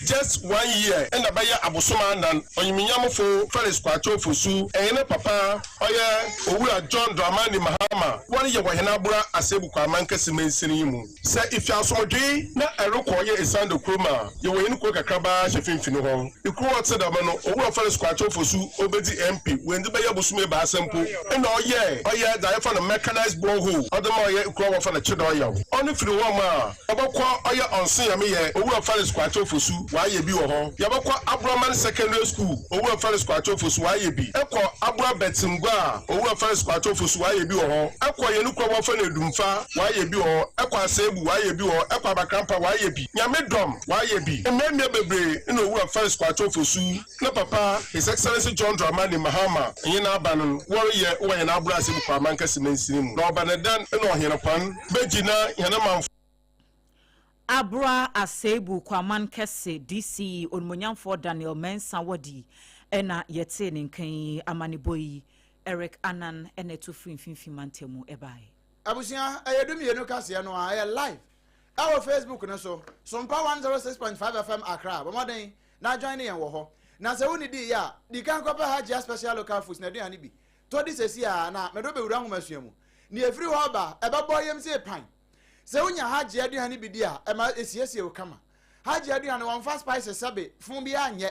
Just one year nna bɛyɛ abosom anan, Ɔnyimnyamfo Felix Kwakye Ofosu nye ne papa ɔyɛ Owura John Dramani Mahama wɔreyɛ wɔ hɛn Abura Asebu Kwamankɛse mansin yi mu. Sɛ ifi asomdwee na erokɔ ɔyɛ Esiando kurom a, yɛwɔ hɛn kurow kakraba ara hyɛ finimfin hɔ. Ekurow a ɔtse dɛm no, Owura Felix Kwakye Ofosu obedzi MP oenndzi bɛyɛ bosoom ebiasa mpo nna ɔyɛɛ ɔyɛ dza yɛfrɛ no mechanised borehole ɔdze maa ɔyɛ ekurow a wɔfrɛ no Kyedɔɔyaw. Ɔno fir hɔ ma Yɛbɔkɔ ɔyɛ ɔnso Nyame yɛ, Owura Felix Kwakye Ofosu ɔayɛ bi wɔ hɔ. Yɛbɔkɔ Aboraman Secondary School, Owura Felix Kwakye Ofosu ɔayɛ bi. Ekɔ Abora Bɛtsengua a, Owura Felix Kwakye Ofosu ɔayɛ bi wɔ hɔ. Ekɔ hɛn kurow a wɔfrɛ no Edumfa, ɔayɛ bi wɔ hɔ. Ekɔ Aseebu, ɔayɛ bi wɔ hɔ. Ekɔ Abakrampa, ɔayɛ bi. Nyame Dɔm, ɔayɛ bi. Mbeambea beberee na Owura Felix Kwakye Ofosu ne papa His Excellency John Dramani Mahama nye n'aban no wɔreyɛ wɔ hɛn Abora Aseebu Kwamankɛse mansini mu. Na ɔba no dɛn na ɔhen kwan begyina hɛn mamfo. Abra Aseibu Kwaman Kɛse DC Onimuonyamfoɔ Daniel Mensah Wadi na yɛtee ne nka yi. Amanebɔ yi, Eric Annan na ɛto firi Mfimfini Mantam mu baeɛ. Abusua, ɛyɛ dumienu kaseɛ no a, ɛyɛ live ɛwɔ Facebook no so, Sompa 106.5 FM Accra, bɔ mmɔden na join yɛn wɔ hɔ. Na sɛ wonni diiɛ a, di kan kɔpɛ Hajia Special Local Foods n'aduane bi tɔ di seesei ara na mede wo bɛwura nhomasua mu. Nea ɛfiri hɔ reba, ɛbɛbɔ yam sɛ pan. Sɛ wonya Hajji aduane bi di a, ɛma esiesie wo kama. Hajji aduane, wɔmfa spices sɛbe fon biara nyɛ.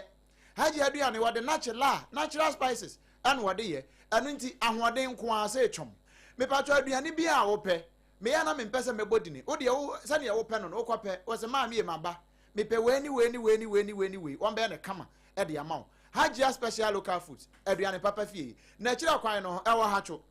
Hajji aduane, wɔde natural, natural spices ɛna wɔde yɛ. Ɛno nti, ahoɔden nko ara sɛ etwam. Mepatwɔ aduane biara a wopɛ, meyɛ a na mempɛ sɛ mɛbɔ dini. Wo deɛ, wo, sɛdeɛ wopɛ no no, wokɔpɛ. Wose, Maame ye, maba. Mepɛ wei ne wei ne wei ne wei ne wei ne wei. Wɔbɛyɛ no kama de ama wo. Hajia Special Local Foods, aduane papa fie. N'akyiri kwan no, ɛwɔ Hatcho.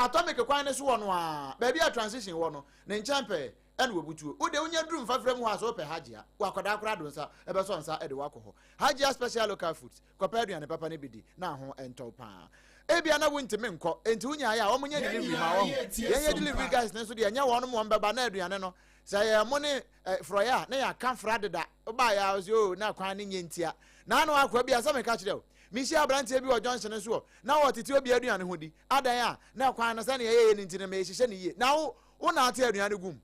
Atomic kwan no so wɔ no ara, baabi a transition wɔ no, ne nkyɛn pɛɛ ɛna wɔbutuo. Wo deɛ wonya duru mfafra mu hɔ a sɛ wopɛ Hajia, wo akwadaa koraa do nsa ɛbɛsɔ nsa de wo akɔ hɔ. Hajia Special Local Foods, kɔpɛ aduane papa no bi di na ho ntɔ wo paa. Ebia na wontumi nkɔ, enti wonyaeɛ a wɔnyɛ delivery ma wɔn. Yɛn yɛ delivery guys no nso deɛ ɛnyɛ wɔn wɔn bɛba na aduane no, sɛ ɛyɛ ɛmo ne frɔeɛ a, na yɛaka fra deda. Wobaeɛ a, wose oh na kwan no nyɛ ntia. Na ano akoa bi a sɛ meka kyerɛ wo, Mihyiaa aberanteɛ bi wɔ junction no so hɔ, na ɔretete obi aduane ho di. Adɛn a, na kwan no sɛnea ɛyɛyɛ no nti no mehyehyɛ no yie. Na wo, wo na ate aduane no gu mu.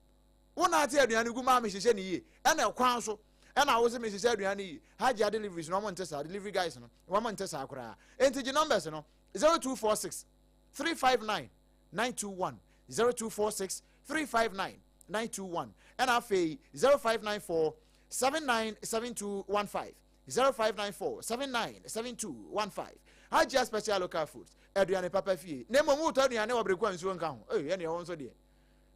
Wo na ate aduane no gu mu a mehyehyɛ no yie. Ɛna kwan so, ɛna wo se mehyehyɛ aduane no yie. Hajia deliveries no, wɔn nte saa. Delivery guys no, wɔn nte saa koraa. Enti gye numbers no, 0246 359 921, 0246 359 921, ɛna afei 0594 797215. 0594 79 72 15 Hajia Special Local Foods, aduane papa fie. Na mmom wotɔ aduane wɔ bere ko a nsuo nka ho. Ei, ɛneɛ wo nso deɛ.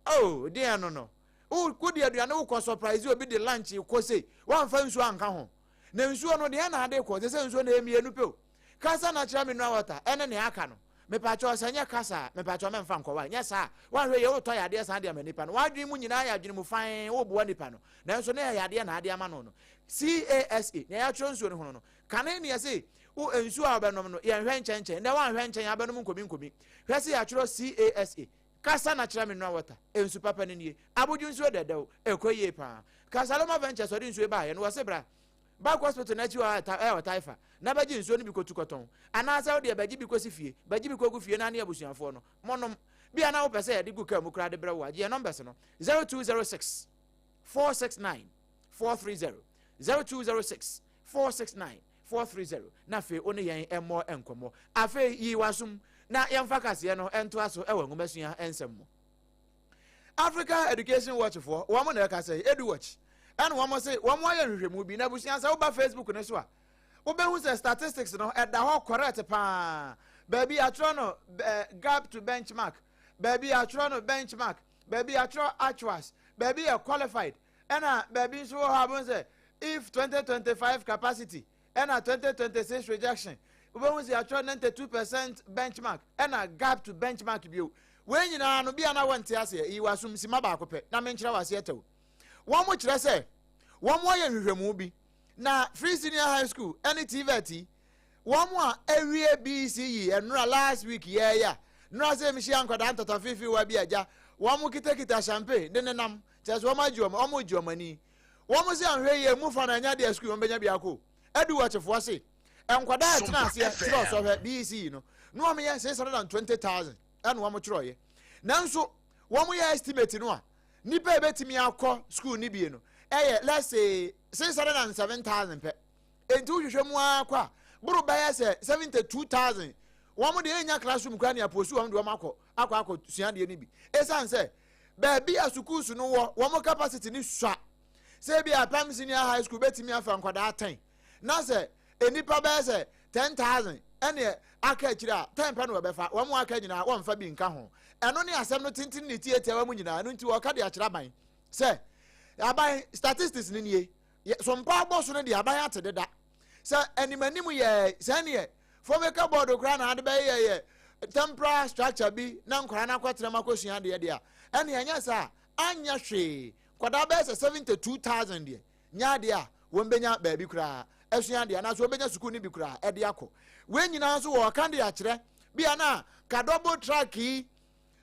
Oh, deɛ no no. Wodi aduane wokɔ surprise obi de lunch kɔ sei, woamfa nsuo anka ho. Na nsuo no deɛ na ade kɔ, sɛ sɛ nsuo no ɛyɛ mmienu pɛ o. Kasa natural mineral water ɛne nea aka no. Mepakyɛw sɛ nyɛ kasa a, mepakyɛw mɛmfa nkɔ wae. Nyɛ saa a, woanhwɛ yie wotɔ yadeɛ san de ama nipa no. W'adwene mu nyinaa yɛ adwene mu fann, woboa nipa no, nanso na ɛyɛ yadeɛ na ade ama no no. CASA, nea yɛatwerɛ nsuo no ho no, kane ne yɛse wo nsuo a wobɛnom no, yɛnhwɛ nkyɛnkyɛn. Nnɛ woanhwɛ nkyɛn a, wobɛnom nkobi nkobi. Hwɛ sɛ yɛatwerɛ CASA, Kasa natural mineral water, nsu papa no nie. Abodwo nsuo dɛdɛw, ɛkɔ yie paa. Kasaloma Ventures ɔde nsuo yi baeɛ no, wɔse bra Back hospital no akyi hɔ a ɛwɔ Taifa na bɛgye nsuo no bi kɔtu kɔtɔn. Anaasɛ wo deɛ bɛgye bi kɔsi fie, bɛgye bi kɔgu fie na ne abusuafoɔ no, monom. Bia na wopɛ sɛ yɛde gu kaa mu koraa de brɛ wo a, gye yɛn numbers no, 0206 469 430, 0206 469 430, na afei wo ne yɛn mmɔ nkɔmmɔ. Afei yi w'asom na yɛmfa kaseɛ no ntoa so wɔ nwomasua nsɛm mu. Africa Education Watch foɔ, wɔn na ɛkasa yi, Edu Watch, ɛna wɔn se wɔn ayɛ nhwehwɛmu bi na abusua sɛ woba Facebook no so a, wobɛhu sɛ statistics no ɛda hɔ correct paa. Baabi atwerɛ no eh, gap to benchmark, baabi atwerɛ no benchmark, baabi atwerɛ actuals, baabi yɛ qualified, ɛna baabi nso wɔ hɔ a wobɛhu sɛ if 2025 capacity ɛna 2026 rejection, wobɛhu sɛ yɛatwerɛ 92 percent benchmark ɛna gap to benchmark bio. Wei nyinaa no, bia na wɔnte aseɛ. Yi w'asom simma baako pɛ na menkyerɛ w'aseɛ tɛw. Wɔn kyerɛ sɛ wɔn ayɛ nhwehwɛmu bi na Free Senior High School ne TVET yi, wɔn a awie BECE nnora last week yɛɛ ya nnora sɛ mehyia nkwadaa ntɔtɔfeefeewa bi agya wɔn kitakita champagne de nenam kyerɛ sɛ wɔn agye wɔn wɔn regye wɔn ani. Wɔn se anhwɛ yie mu fa na ɛnyɛ adeɛ sukuu wɔn bɛnya biako. Adu wɔkyefoɔ se nkwadaa a ɛtena aseɛ kyerɛ ɔsɔhwɛ BECE no na wɔn yɛ 620,000 ɛna wɔn kyerɛɔyɛ. Nanso wɔn yɛ estimate no a nipa a ebetumi akɔ sukuu no bie no ɛyɛ let's say 607,000 pɛ. Enti wohwehwɛ mu ara kɔ a boro bɛyɛ sɛ 72,000 wɔn deɛ enya classroom koraa ne aposu wɔn de wɔn akɔ akɔ akɔ sua adeɛ no bi. Esan sɛ baabi a sukuus no wɔ wɔn capacity no sua sɛ ebi apam senior high school betumi afa nkwadaa 10 na sɛ nnipa bɛyɛ sɛ 10,000 ɛne aka akyire a 10 pɛ na wɔbɛfa wɔn aka nyinaa wɔmfa bi nka ho. Ɛno ne asɛm no tenten ne tiatiawa mu nyinaa. Ɛno nti wɔka de akyerɛ aban sɛ aban statistics no nie so mpa abɔ so no deɛ aban ate deda sɛ animanim yɛ sɛneɛ fomeka board koraa na ade bɛyɛ yɛ temporary structure bi na nkwadaa no akɔtena mu akɔsua adeɛ deɛ a ɛne ɛnyɛ saa anyɛ hwee nkwadaa bɛyɛ sɛ 72,000 deɛ nyɛ adeɛ a wɔn bɛnya baabi koraa asua adeɛ anaasɛ wɔn bɛnya sukuu no bi koraa ɛde akɔ. Wei nyinaa nso wɔka de akyerɛ bia na ka double track yi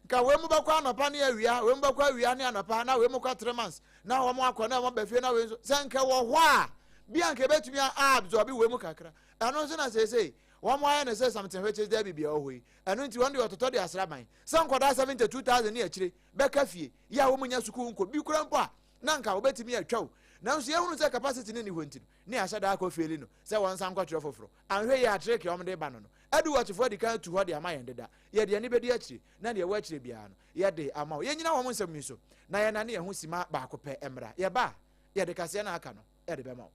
nka wei mu bɛkɔ anɔpa ne awia, wei mu bɛkɔ awia ne anɔpa, na wei mu kɔ 3 months na wɔn akɔ na wɔn ba fie, na wei nso sɛ nka wɔ hɔ a bia nka ebɛtumi a absorb wei mu kakra. Ɛno nso na seesei wɔn ayɛ no sɛ something which is there biribi a ɛwɔ hɔ yi. Ɛno nti wɔn de ɔtotɔ de asraban sɛ nkɔdaa 72,000 ne akyire bɛka fie yɛ a wɔn nya sukuu nkɔ bi kura mpo a na nka wɔbɛtumi atwa o, nanso yɛhunu sɛ capacity no ni hɔ nti no ne ahyɛ da akɔ fail no sɛ wɔn nsa nkɔtwerɛ foforɔ. Anhwɛ yie atreke wɔn de ba no no adu wɔkyefoɔ adi kan atu hɔ de ama yɛn deda. Yɛde ani bɛdi akyire na deɛ ɛwɔ akyire biara no yɛde ama wo. Yɛnyina wɔn nsɛm yi so na yɛnane yɛn ho sima baako pɛ mmra. Yɛba a yɛde kaseɛ no aka no yɛde bɛma wo.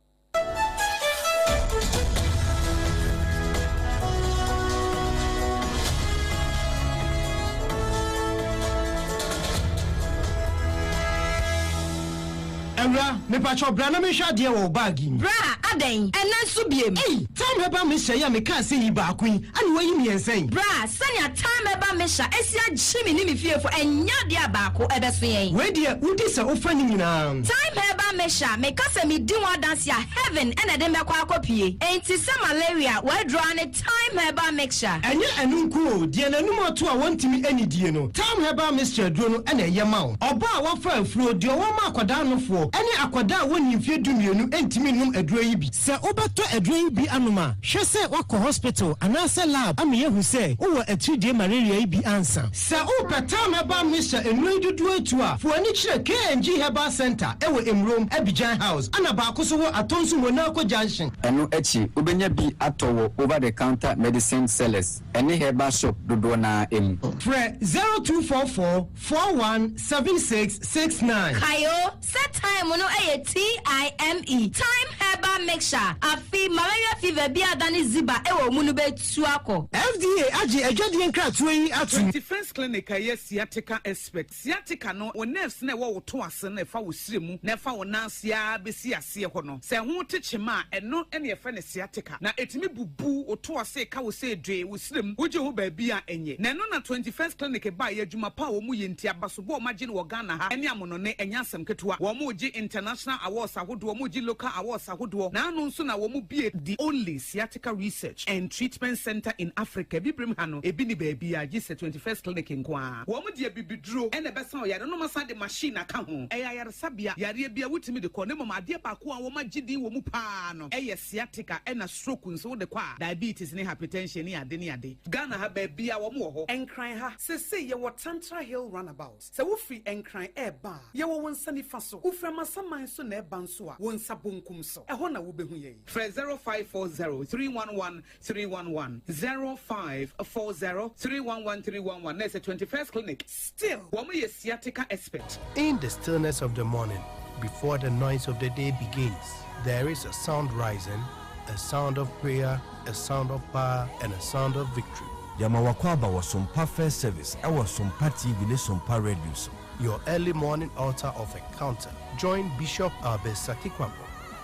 Awura, mepakyɛw bra na menhwɛ adeɛ wɔ wo bag yi mu. Bra, adɛn? Ɛnnɛ nso biem? Ei! Thyme Herbal Mixture yi a mekaa sɛ yi baako yi, ana woayi mmiɛnsa yi? Bra, sɛnea Thyme Herbal Mixture asi agye me ne me fiefo, ɛnyɛ adeɛ a baako ɛbɛso yɛn. Wei deɛ, wodi sɛ wofa ne nyinaa. Thyme Herbal Mixture, meka sɛ medi ho adanse a, heaven na ɛde me bɛkɔ akɔpue. Enti sɛ malaria, w'aduro ara ne Thyme Herbal Mixture. Ɛnyɛ ɛno nko o, deɛ n'anum ato a wɔntumi nnidie no, Thyme Herbal Mixture aduro no na ɛyɛ ma wo. Ɔbaa a wafa afuro, deɛ ɔwɔ ma akwadaa nofoɔ, ne akwadaa a wɔnnii mfeɛ 12 ntumi nnom aduro yi bi. Sɛ wobɛtɔ aduro yi bi anom a, hwɛ sɛ woakɔ hospital anaasɛ lab ama yɛahu sɛ wowɔ atiridie malaria yi bi ansa. Sɛ wopɛ Thyme Herbal Mixture nnuro yi dodoɔ atu a, fa w'ani kyerɛ K&G Herbal Centre wɔ Emurom, Abidjan House, ɛna baako nso wɔ Atonsu Monaco Junction. Ɛno akyi, wobɛnya bi atɔ wɔ over-the-counter medicine sellers ne herbal shop dodoɔ no ara mu. Frɛ 0244 41 76 69. Kae o, sɛ thyme no yɛ TIME, Thyme Herbal Mixture, afe malaria fever bi a adane ziba wɔ wo mu no bɛtu akɔ. FDA agye adwadie nkratoɔ yi atom. 21st Clinic a ɛyɛ sciatica expert. Sciatica no, wo nerves no a ɛwɔ wo to ase no ɛfa wo srɛ mu na ɛfa wo nan ase ara bɛsi aseɛ hɔ no, sɛ ɛho te kyema a, ɛno na yɛfrɛ no sciatica. Na ɛtumi bubu wo to ase ka wo sɛ dwee wo srɛ mu, wogye ho baabi a ɛnyɛ. Na ɛno na 21st Clinic baeɛ, adwuma pa a wɔn yɛ nti, abasobɔ a wɔagye no wɔ Ghana ha ne amonɔne, ɛnyɛ asɛm ketewa. Wɔregye international awards ahodoɔ, wɔregye local awards ahodoɔ, na ano nso na wɔbue the only sciatica research and treatment centre in Africa. Abibirem ha no, ebi nni baabiara gye sɛ 21st Clinic nko ara. Wɔn de abibiduro na ɛbɛsa ɔyare no, na wɔasan de machine aka ho. Ɛyɛ ayaresabea, yareɛ biara wotumi de kɔ, na mmom adeɛ baako a wɔagye din wɔ mu pa ara no yɛ sciatica ɛna stroke nso wode kɔ a, diabetes ne hypertension ne ade ne ade. Ghana ha baabiara wɔn wɔ hɔ. Nkran ha, seesei yɛwɔ Tantra Hill Runabout. Sɛ wofiri Nkran ɛreba a, yɛwɔ wo nsa nifa so. Wofiri Amasaman nso na ɛreba nso a, wo nsa bonkum so. Ɛhɔ na wobɛhu yɛn. Frɛ 0540 311 311, 0540 311 311 na ɛsɛ 21st Clinic. Still. Wɔn yɛ sciatica expert. In the stillness of the morning, before the noise of the day begins, there is a sound rising, a sound of prayer, a sound of power, and a sound of victory. Yɛma w'akwaaba wɔ Sompa First Service ɛwɔ Sompa TV ne Sompa Radio so. Your early morning altar of encounter. Join Bishop Albert Sakikwampo.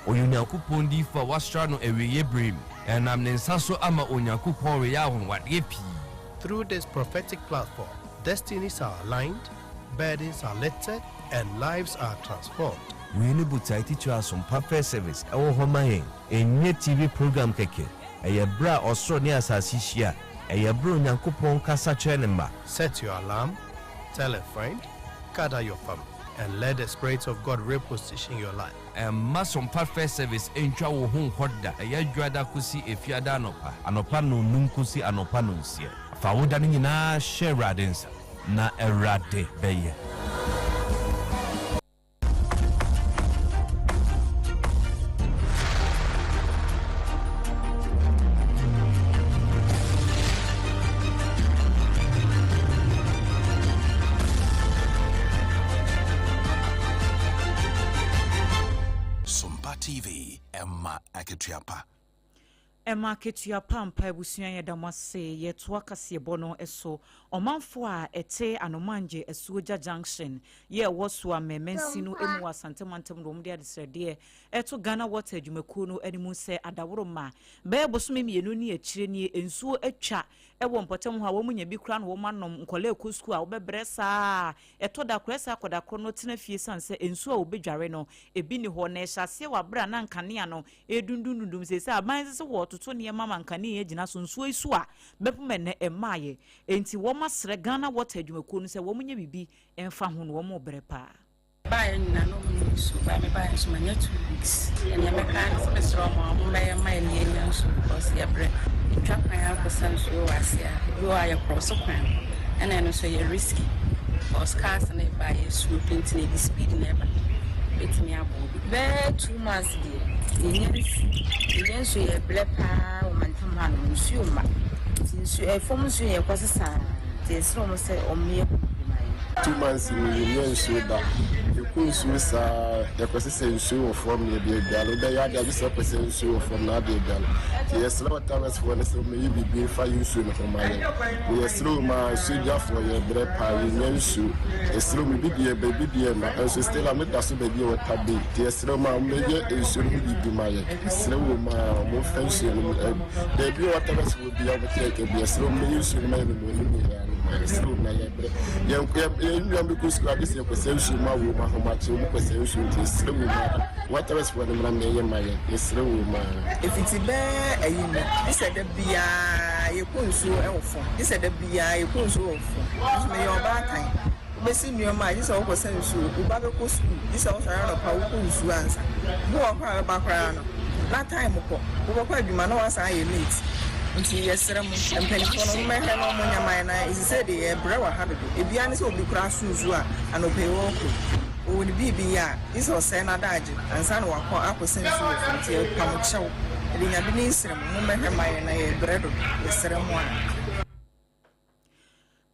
Ɔyɛ Onyankopɔn diyifo a wɔasra no awieeɛ berɛ mu. Ɛnam ne nsa so ama Onyankopɔn reyɛ anwanwadeɛ pii. Through this prophetic platform, destinies are aligned, burdens are lifted, and lives are transformed. Wei ne botae titire a Sompa First Service wɔ hɔ ma yɛn. Ɛnyɛ TV program kɛkɛ. Ɛyɛ berɛ a ɔsoro ne asase hyia. Ɛyɛ berɛ a Onyankopɔn kasa kyerɛ ne mma. Set your alarm, tell a friend, gather your family, and let the Spirit of God reposition your life. Mma Sompa First Service ntwa wo ho nkɔ da. Ɛyɛ Dwoada kosi Efiada anɔpa, anɔpa nnɔnnum kosi anɔpa nnɔnsia. Fa wo da no nyinaa hyɛ Awurade nsa, na Awurade bɛyɛ. Sompa TV, ɛma akatua pa. Ɛma akatua pa ampa abusua yɛda mo ase yɛtoa kaseɛbɔ no so ɔmanfoɔ a ɛte Anomangye Asuogya Junction yɛ ɛwɔ Suame mansin no mu wɔ Asante mantam no wɔn de adesrɛdeɛ ɛto Ghana Water adwumakuo no anim sɛ adaworoma bɛyɛ bosome mmienu ne akyire nie nsuo atwa ɛwɔ mpɔtam hɔ a wɔn nya bi koraa na wɔn anom nkɔla ɛkɔ sukuu a wɔbɛbrɛ saa Ɛtɔ da koraa sɛ akwadaa korɔ no tena fie sane sɛ nsuo a wɔbɛdware no, ebi nni hɔ. Na ɛhyɛ aseɛ wɔ aberɛ a na nkanea no redundumdundum. Seesei aban nso sɛ wɔretoto nneɛma ma nkanea yi agyina so. Nsuo yi so a, bɛpem ɛnnɛ, ɛmmaeɛ. Enti wɔasrɛ Ghana Water adwumakuo no sɛ wɔnyɛ biribi mfa ho na wɔrebrɛ paa. Baeɛ nyinaa na ɔmo nni nsuo baa me baeɛ nso manya 2 weeks ɛneɛ mɛka ne sɛ mesrɛ ɔmo a ɔmo mmɛyɛ mma yɛn na yɛnya nsuo because yɛbrɛ yɛtwa kwan akɔsa nsuo wɔ ase a ebi wɔ hɔ a yɛkorɔ so kwan no ɛna ɛno nso ɛyɛ risky because cars no ba a yɛ slow nti na ɛde speed na ɛba bɛtumi abɔ obi. Bɛyɛ 2 months deɛ yɛnya nsuo yɛnya nsuo yɛbrɛ paa wɔ mantam ha nom nsuo mma nti nsuo ɛfam nsuo yɛkɔ sesa nti yɛsrɛ ɔmo sɛ ɔmo yɛ ho bi ma yɛn. 2 months ni yɛnya nsuo da. Yɛkɔ nsuo saa, yɛkɔsɛ sɛ nsuo wɔ fam yɛde aduane wobɛyɛ ade agye sɛ wopɛ sɛ nsuo wɔ fam na ade aduane. Nti yɛsrɛ wɔtamasfoɔ no sɛ wɔmɛyɛ biribi mfa yɛ nsuo no ho ma yɛn. Na yɛsrɛ wo ma sogyafoɔ, yɛbrɛ paa, yɛnya nsuo. Yɛsrɛ wo, bi deɛ ba, bi deɛ ma nso still a meda so baabi a wɔta bei. Nti yɛsrɛ wo ma wɔmɛyɛ nsuo no ho biribi ma yɛn. Yɛsrɛ wo ma wɔmfa nsuo no mu baabi a wɔtamasfoɔ bia wɔbɛtɛ ɛka bi. Yɛsrɛ wo mɛyɛ nsuo no ma yɛn no mu anim yɛ ano ma yɛsrɛ wo na yɛbrɛ yɛn nua bi kɔ sukuu ade sɛ yɛkɔsɛ nsuo ma wo ma ahomakye wo kɔsɛ nsuo. Nti yɛsrɛ wo ma wɔtamasfoɔ no mmra mmɛyɛ ma yɛn. Yɛsrɛ wo ma. Efiti bɛɛ ɛyi mu gye sɛ da biara yɛkɔ nsuo ɛwɔ fam, gye sɛ da biara yɛkɔ nsuo wɔ fam. Nso meyɛ ɔbaatan, wobɛsi nneɛma a gye sɛ wokɔsa nsuo. Wo ba bɛkɔ sukuu, gye sɛ wosɔre anɔpa wokɔ nsuo ansa. Bi wɔ hɔ a bɛba koraa no na time kɔ, wobɛkɔ adwuma na wasan ayɛ late. Nti yɛsrɛ mo mpanimfoɔ no mommɛhwɛ na ɔmo nyɛ man na ɛsi sɛ de yɛbrɛ wɔ ha dodo. Ebia ne sɛ obi koraa so nsuo a anɔpa yi wɔrekɔ ɔwɔ ne biribi yɛ a gye sɛ ɔsɛe n'adagye ansa na wakɔ akɔsa nsuo wɔ fam. Nti yɛpa mo kyɛw, ɛde Nyame ne nsrɛ mo, mommɛhwɛ ma yɛn na yɛbrɛ dodo. Yɛsrɛ mo a.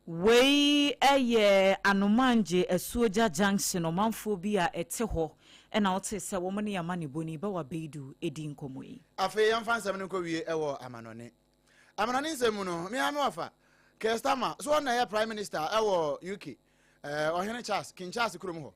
Wei yɛ Anomangye Asuogya Junction ɔmanfoɔ bi a ɛte hɔ ɛna wote sɛ wɔn ne amanebɔni Bawa Beidu di nkɔmmɔ yi. Afei yɛmfa nsɛm no nkɔwie ɛwɔ amanɔne. Amanɔne nsɛm mu no, mea me wafa Keir Starmer so ɔna ɛyɛ prime minister ɛwɔ UK, ɔhene Charles, King Charles kurom hɔ.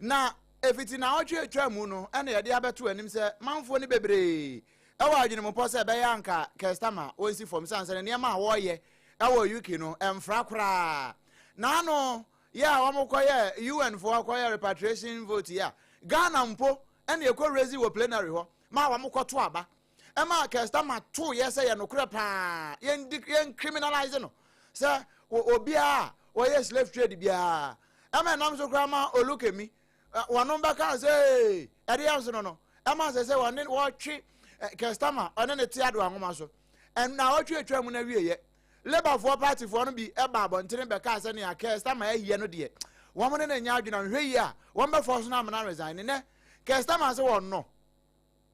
Na ɛfiti na ɔtwe atwa mu no ɛna yɛde abɛto anim sɛ manfoɔ no bebree ɛwɔ adwenemupɔ sɛ ɛbɛyɛ anka Keir Starmer wɔnsi fam sane sɛ ne nneɛma a wɔreyɛ ɛwɔ UK no ɛmfra koraa. Naano yɛ a wɔn kɔyɛ UN foɔ kɔyɛ repatriation vote yi a Ghana mpo ɛna ɛkɔ raise wɔ plenary hɔ ma wɔn kɔto aba ɛma Keir Starmer to yɛ sɛ yɛ nokorɛ paa yɛn di yɛn criminalize no sɛ obiara a wɔyɛ slave trade biara. Ɛma ɛnam so koraa ma Olukemi wɔn bɛka sɛ ɛde yɛn so no ɛma sɛ wɔne wɔtwe Keir Starmer ɔne ne te ado ahoma so. Ɛna wɔtwe atwa mu na wie yɛ Labourfoɔ partyfoɔ no bi ɛba abɔntene bɛka sɛ nea Keir Starmer ɛyɛ no deɛ wɔn ne ne nya adwene nhwɛ yie a wɔn bɛfɔ so no amena resign ne nɛ Keir Starmer sɛ wɔn no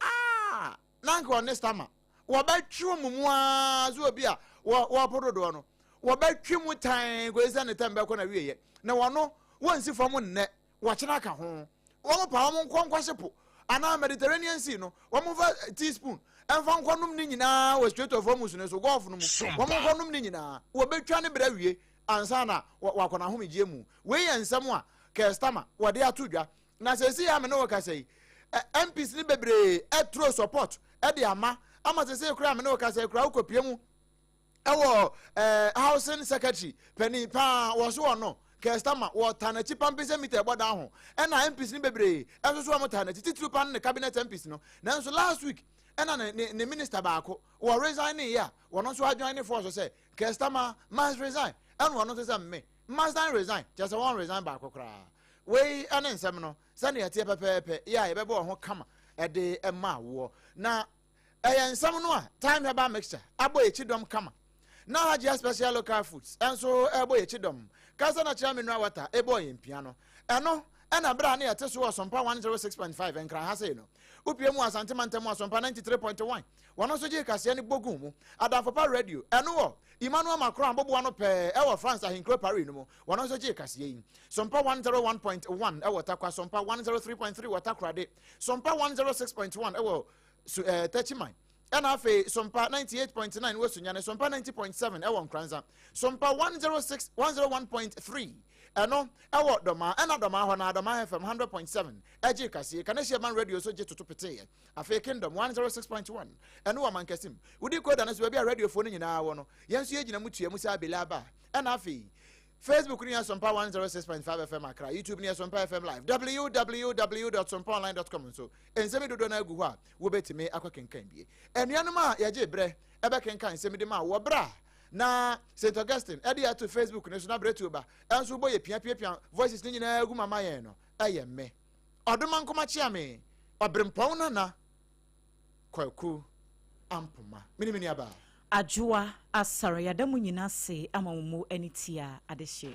aa na nka ɔne Starmer wɔbɛtwe wɔn mu aa so obi a wɔ wɔpo dodoɔ no wɔbɛtwe mu tan kò sɛ ne tɛm bɛkɔ na wie yɛ na wɔn wɔnsi fam nnɛ wɔkyena ka ho. Wɔn pa wɔn nkɔ nkɔhye po anaa Mediterranean Sea no, wɔn fa teaspoon ɛnfa nkɔ nom ne nyinaa wɔ Strait of Hormuz no so, Gulf no mu wɔn nkɔ nom ne nyinaa. Wɔbɛtwa ne brɛ wie ansa na wakɔ n'ahomegyeɛ mu. Wei yɛ nsɛm a Keir Starmer wɔde ato dwa na sɛ esi yɛ ame ne wɔ kasa yi, MPs ne bebree ɛturo support ɛde ama sɛ sɛ kura ame ne wɔ kasa yi kura wokɔ pie mu. Ɛwɔ ɛɛ housing secretary panin paa wɔ so wɔ no Keir Starmer wɔ taa n'akyi pampe sɛ mita ɛbɔ dan ho ɛna MPs no bebree ɛnso so wɔn taa n'akyi titiriw paa no ne cabinet MPs no nanso last week ɛna ne ne ne minister baako wɔ resign ne yɛ a wɔn nso adjoin ne force sɛ Keir Starmer must resign ɛna wɔn nso sɛ mme must resign kyerɛ sɛ wɔn resign baako koraa wei ɛne nsɛm no sɛnea ɛteɛ pɛpɛɛpɛ yɛ a yɛbɛbɔ wɔn ho kama ɛde ɛma woɔ na Ɛyɛ nsɛm no a Thyme Herbal Mixture abɔ yɛn kyidɔm kama na Hajia Special Local Foods nso rebɔ yɛn kyidɔm Kasa Natural Mineral Water bɔɔ yɛn pia no. Ɛno na berɛ a na yɛte so wɔ Sompa 106.5 Nkran ha sei no. Wopue mu wɔ Asante mantam mu a Sompa 93.1 wɔn nso gyee kaseɛ no bɔ guu mu. Adamfo Pa Radio, ɛno wɔ Emmanuel Macron aboboa no pɛɛ wɔ France ahenkuro Paris no mu, wɔn nso gyee kaseɛ yi. Sompa 101.1 wɔ Tarkwa, Sompa 103.3 wɔ Takoradi, Sompa 106.1 wɔ su ɛɛ Techiman, ɛna afei Sompa 98.9 wɔ Sunyani, Sompa 90.7 ɛwɔ Nkoranza, Sompa 106 101.3 ɛno ɛwɔ Dɔmaa, ɛna Dɔmaa hɔ na Dɔmaa FM 100.7 ɛgye kaseɛ, Kaneshie Man Radio nso gye toto peteeɛ, afei Kingdom 106.1 ɛno wɔ Mankasim. Wodi koda no so baabi a radiofoɔ no nyinaa wɔ no, yɛn nso yɛgyina mu tua mu sɛ abele aba, ɛna afei Facebook no yɛ Sompa 106.5 FM Accra, YouTube no yɛ Sompa FM Live, www.sompaonline.com nso Nsɛm dodoɔ no ara gu hɔ a wobɛtumi akɔkenkan bi. Anuanom a yɛgye berɛ bɛkenkan nsɛm de ma wɔ berɛ a na St. Augustine de ato Facebook no so na berɛ tuo ba nso wobɔ yɛ piapiapia voices no nyinaa gu ma ma yɛn no ɛyɛ me Ɔdomankoma Kyeame Ɔberempɔn Nana Kwaku Ampoma. Mene me nuabaa. Adwoa Asare, yɛada mo nyina ase ama mo mu ani tia adehyeɛ.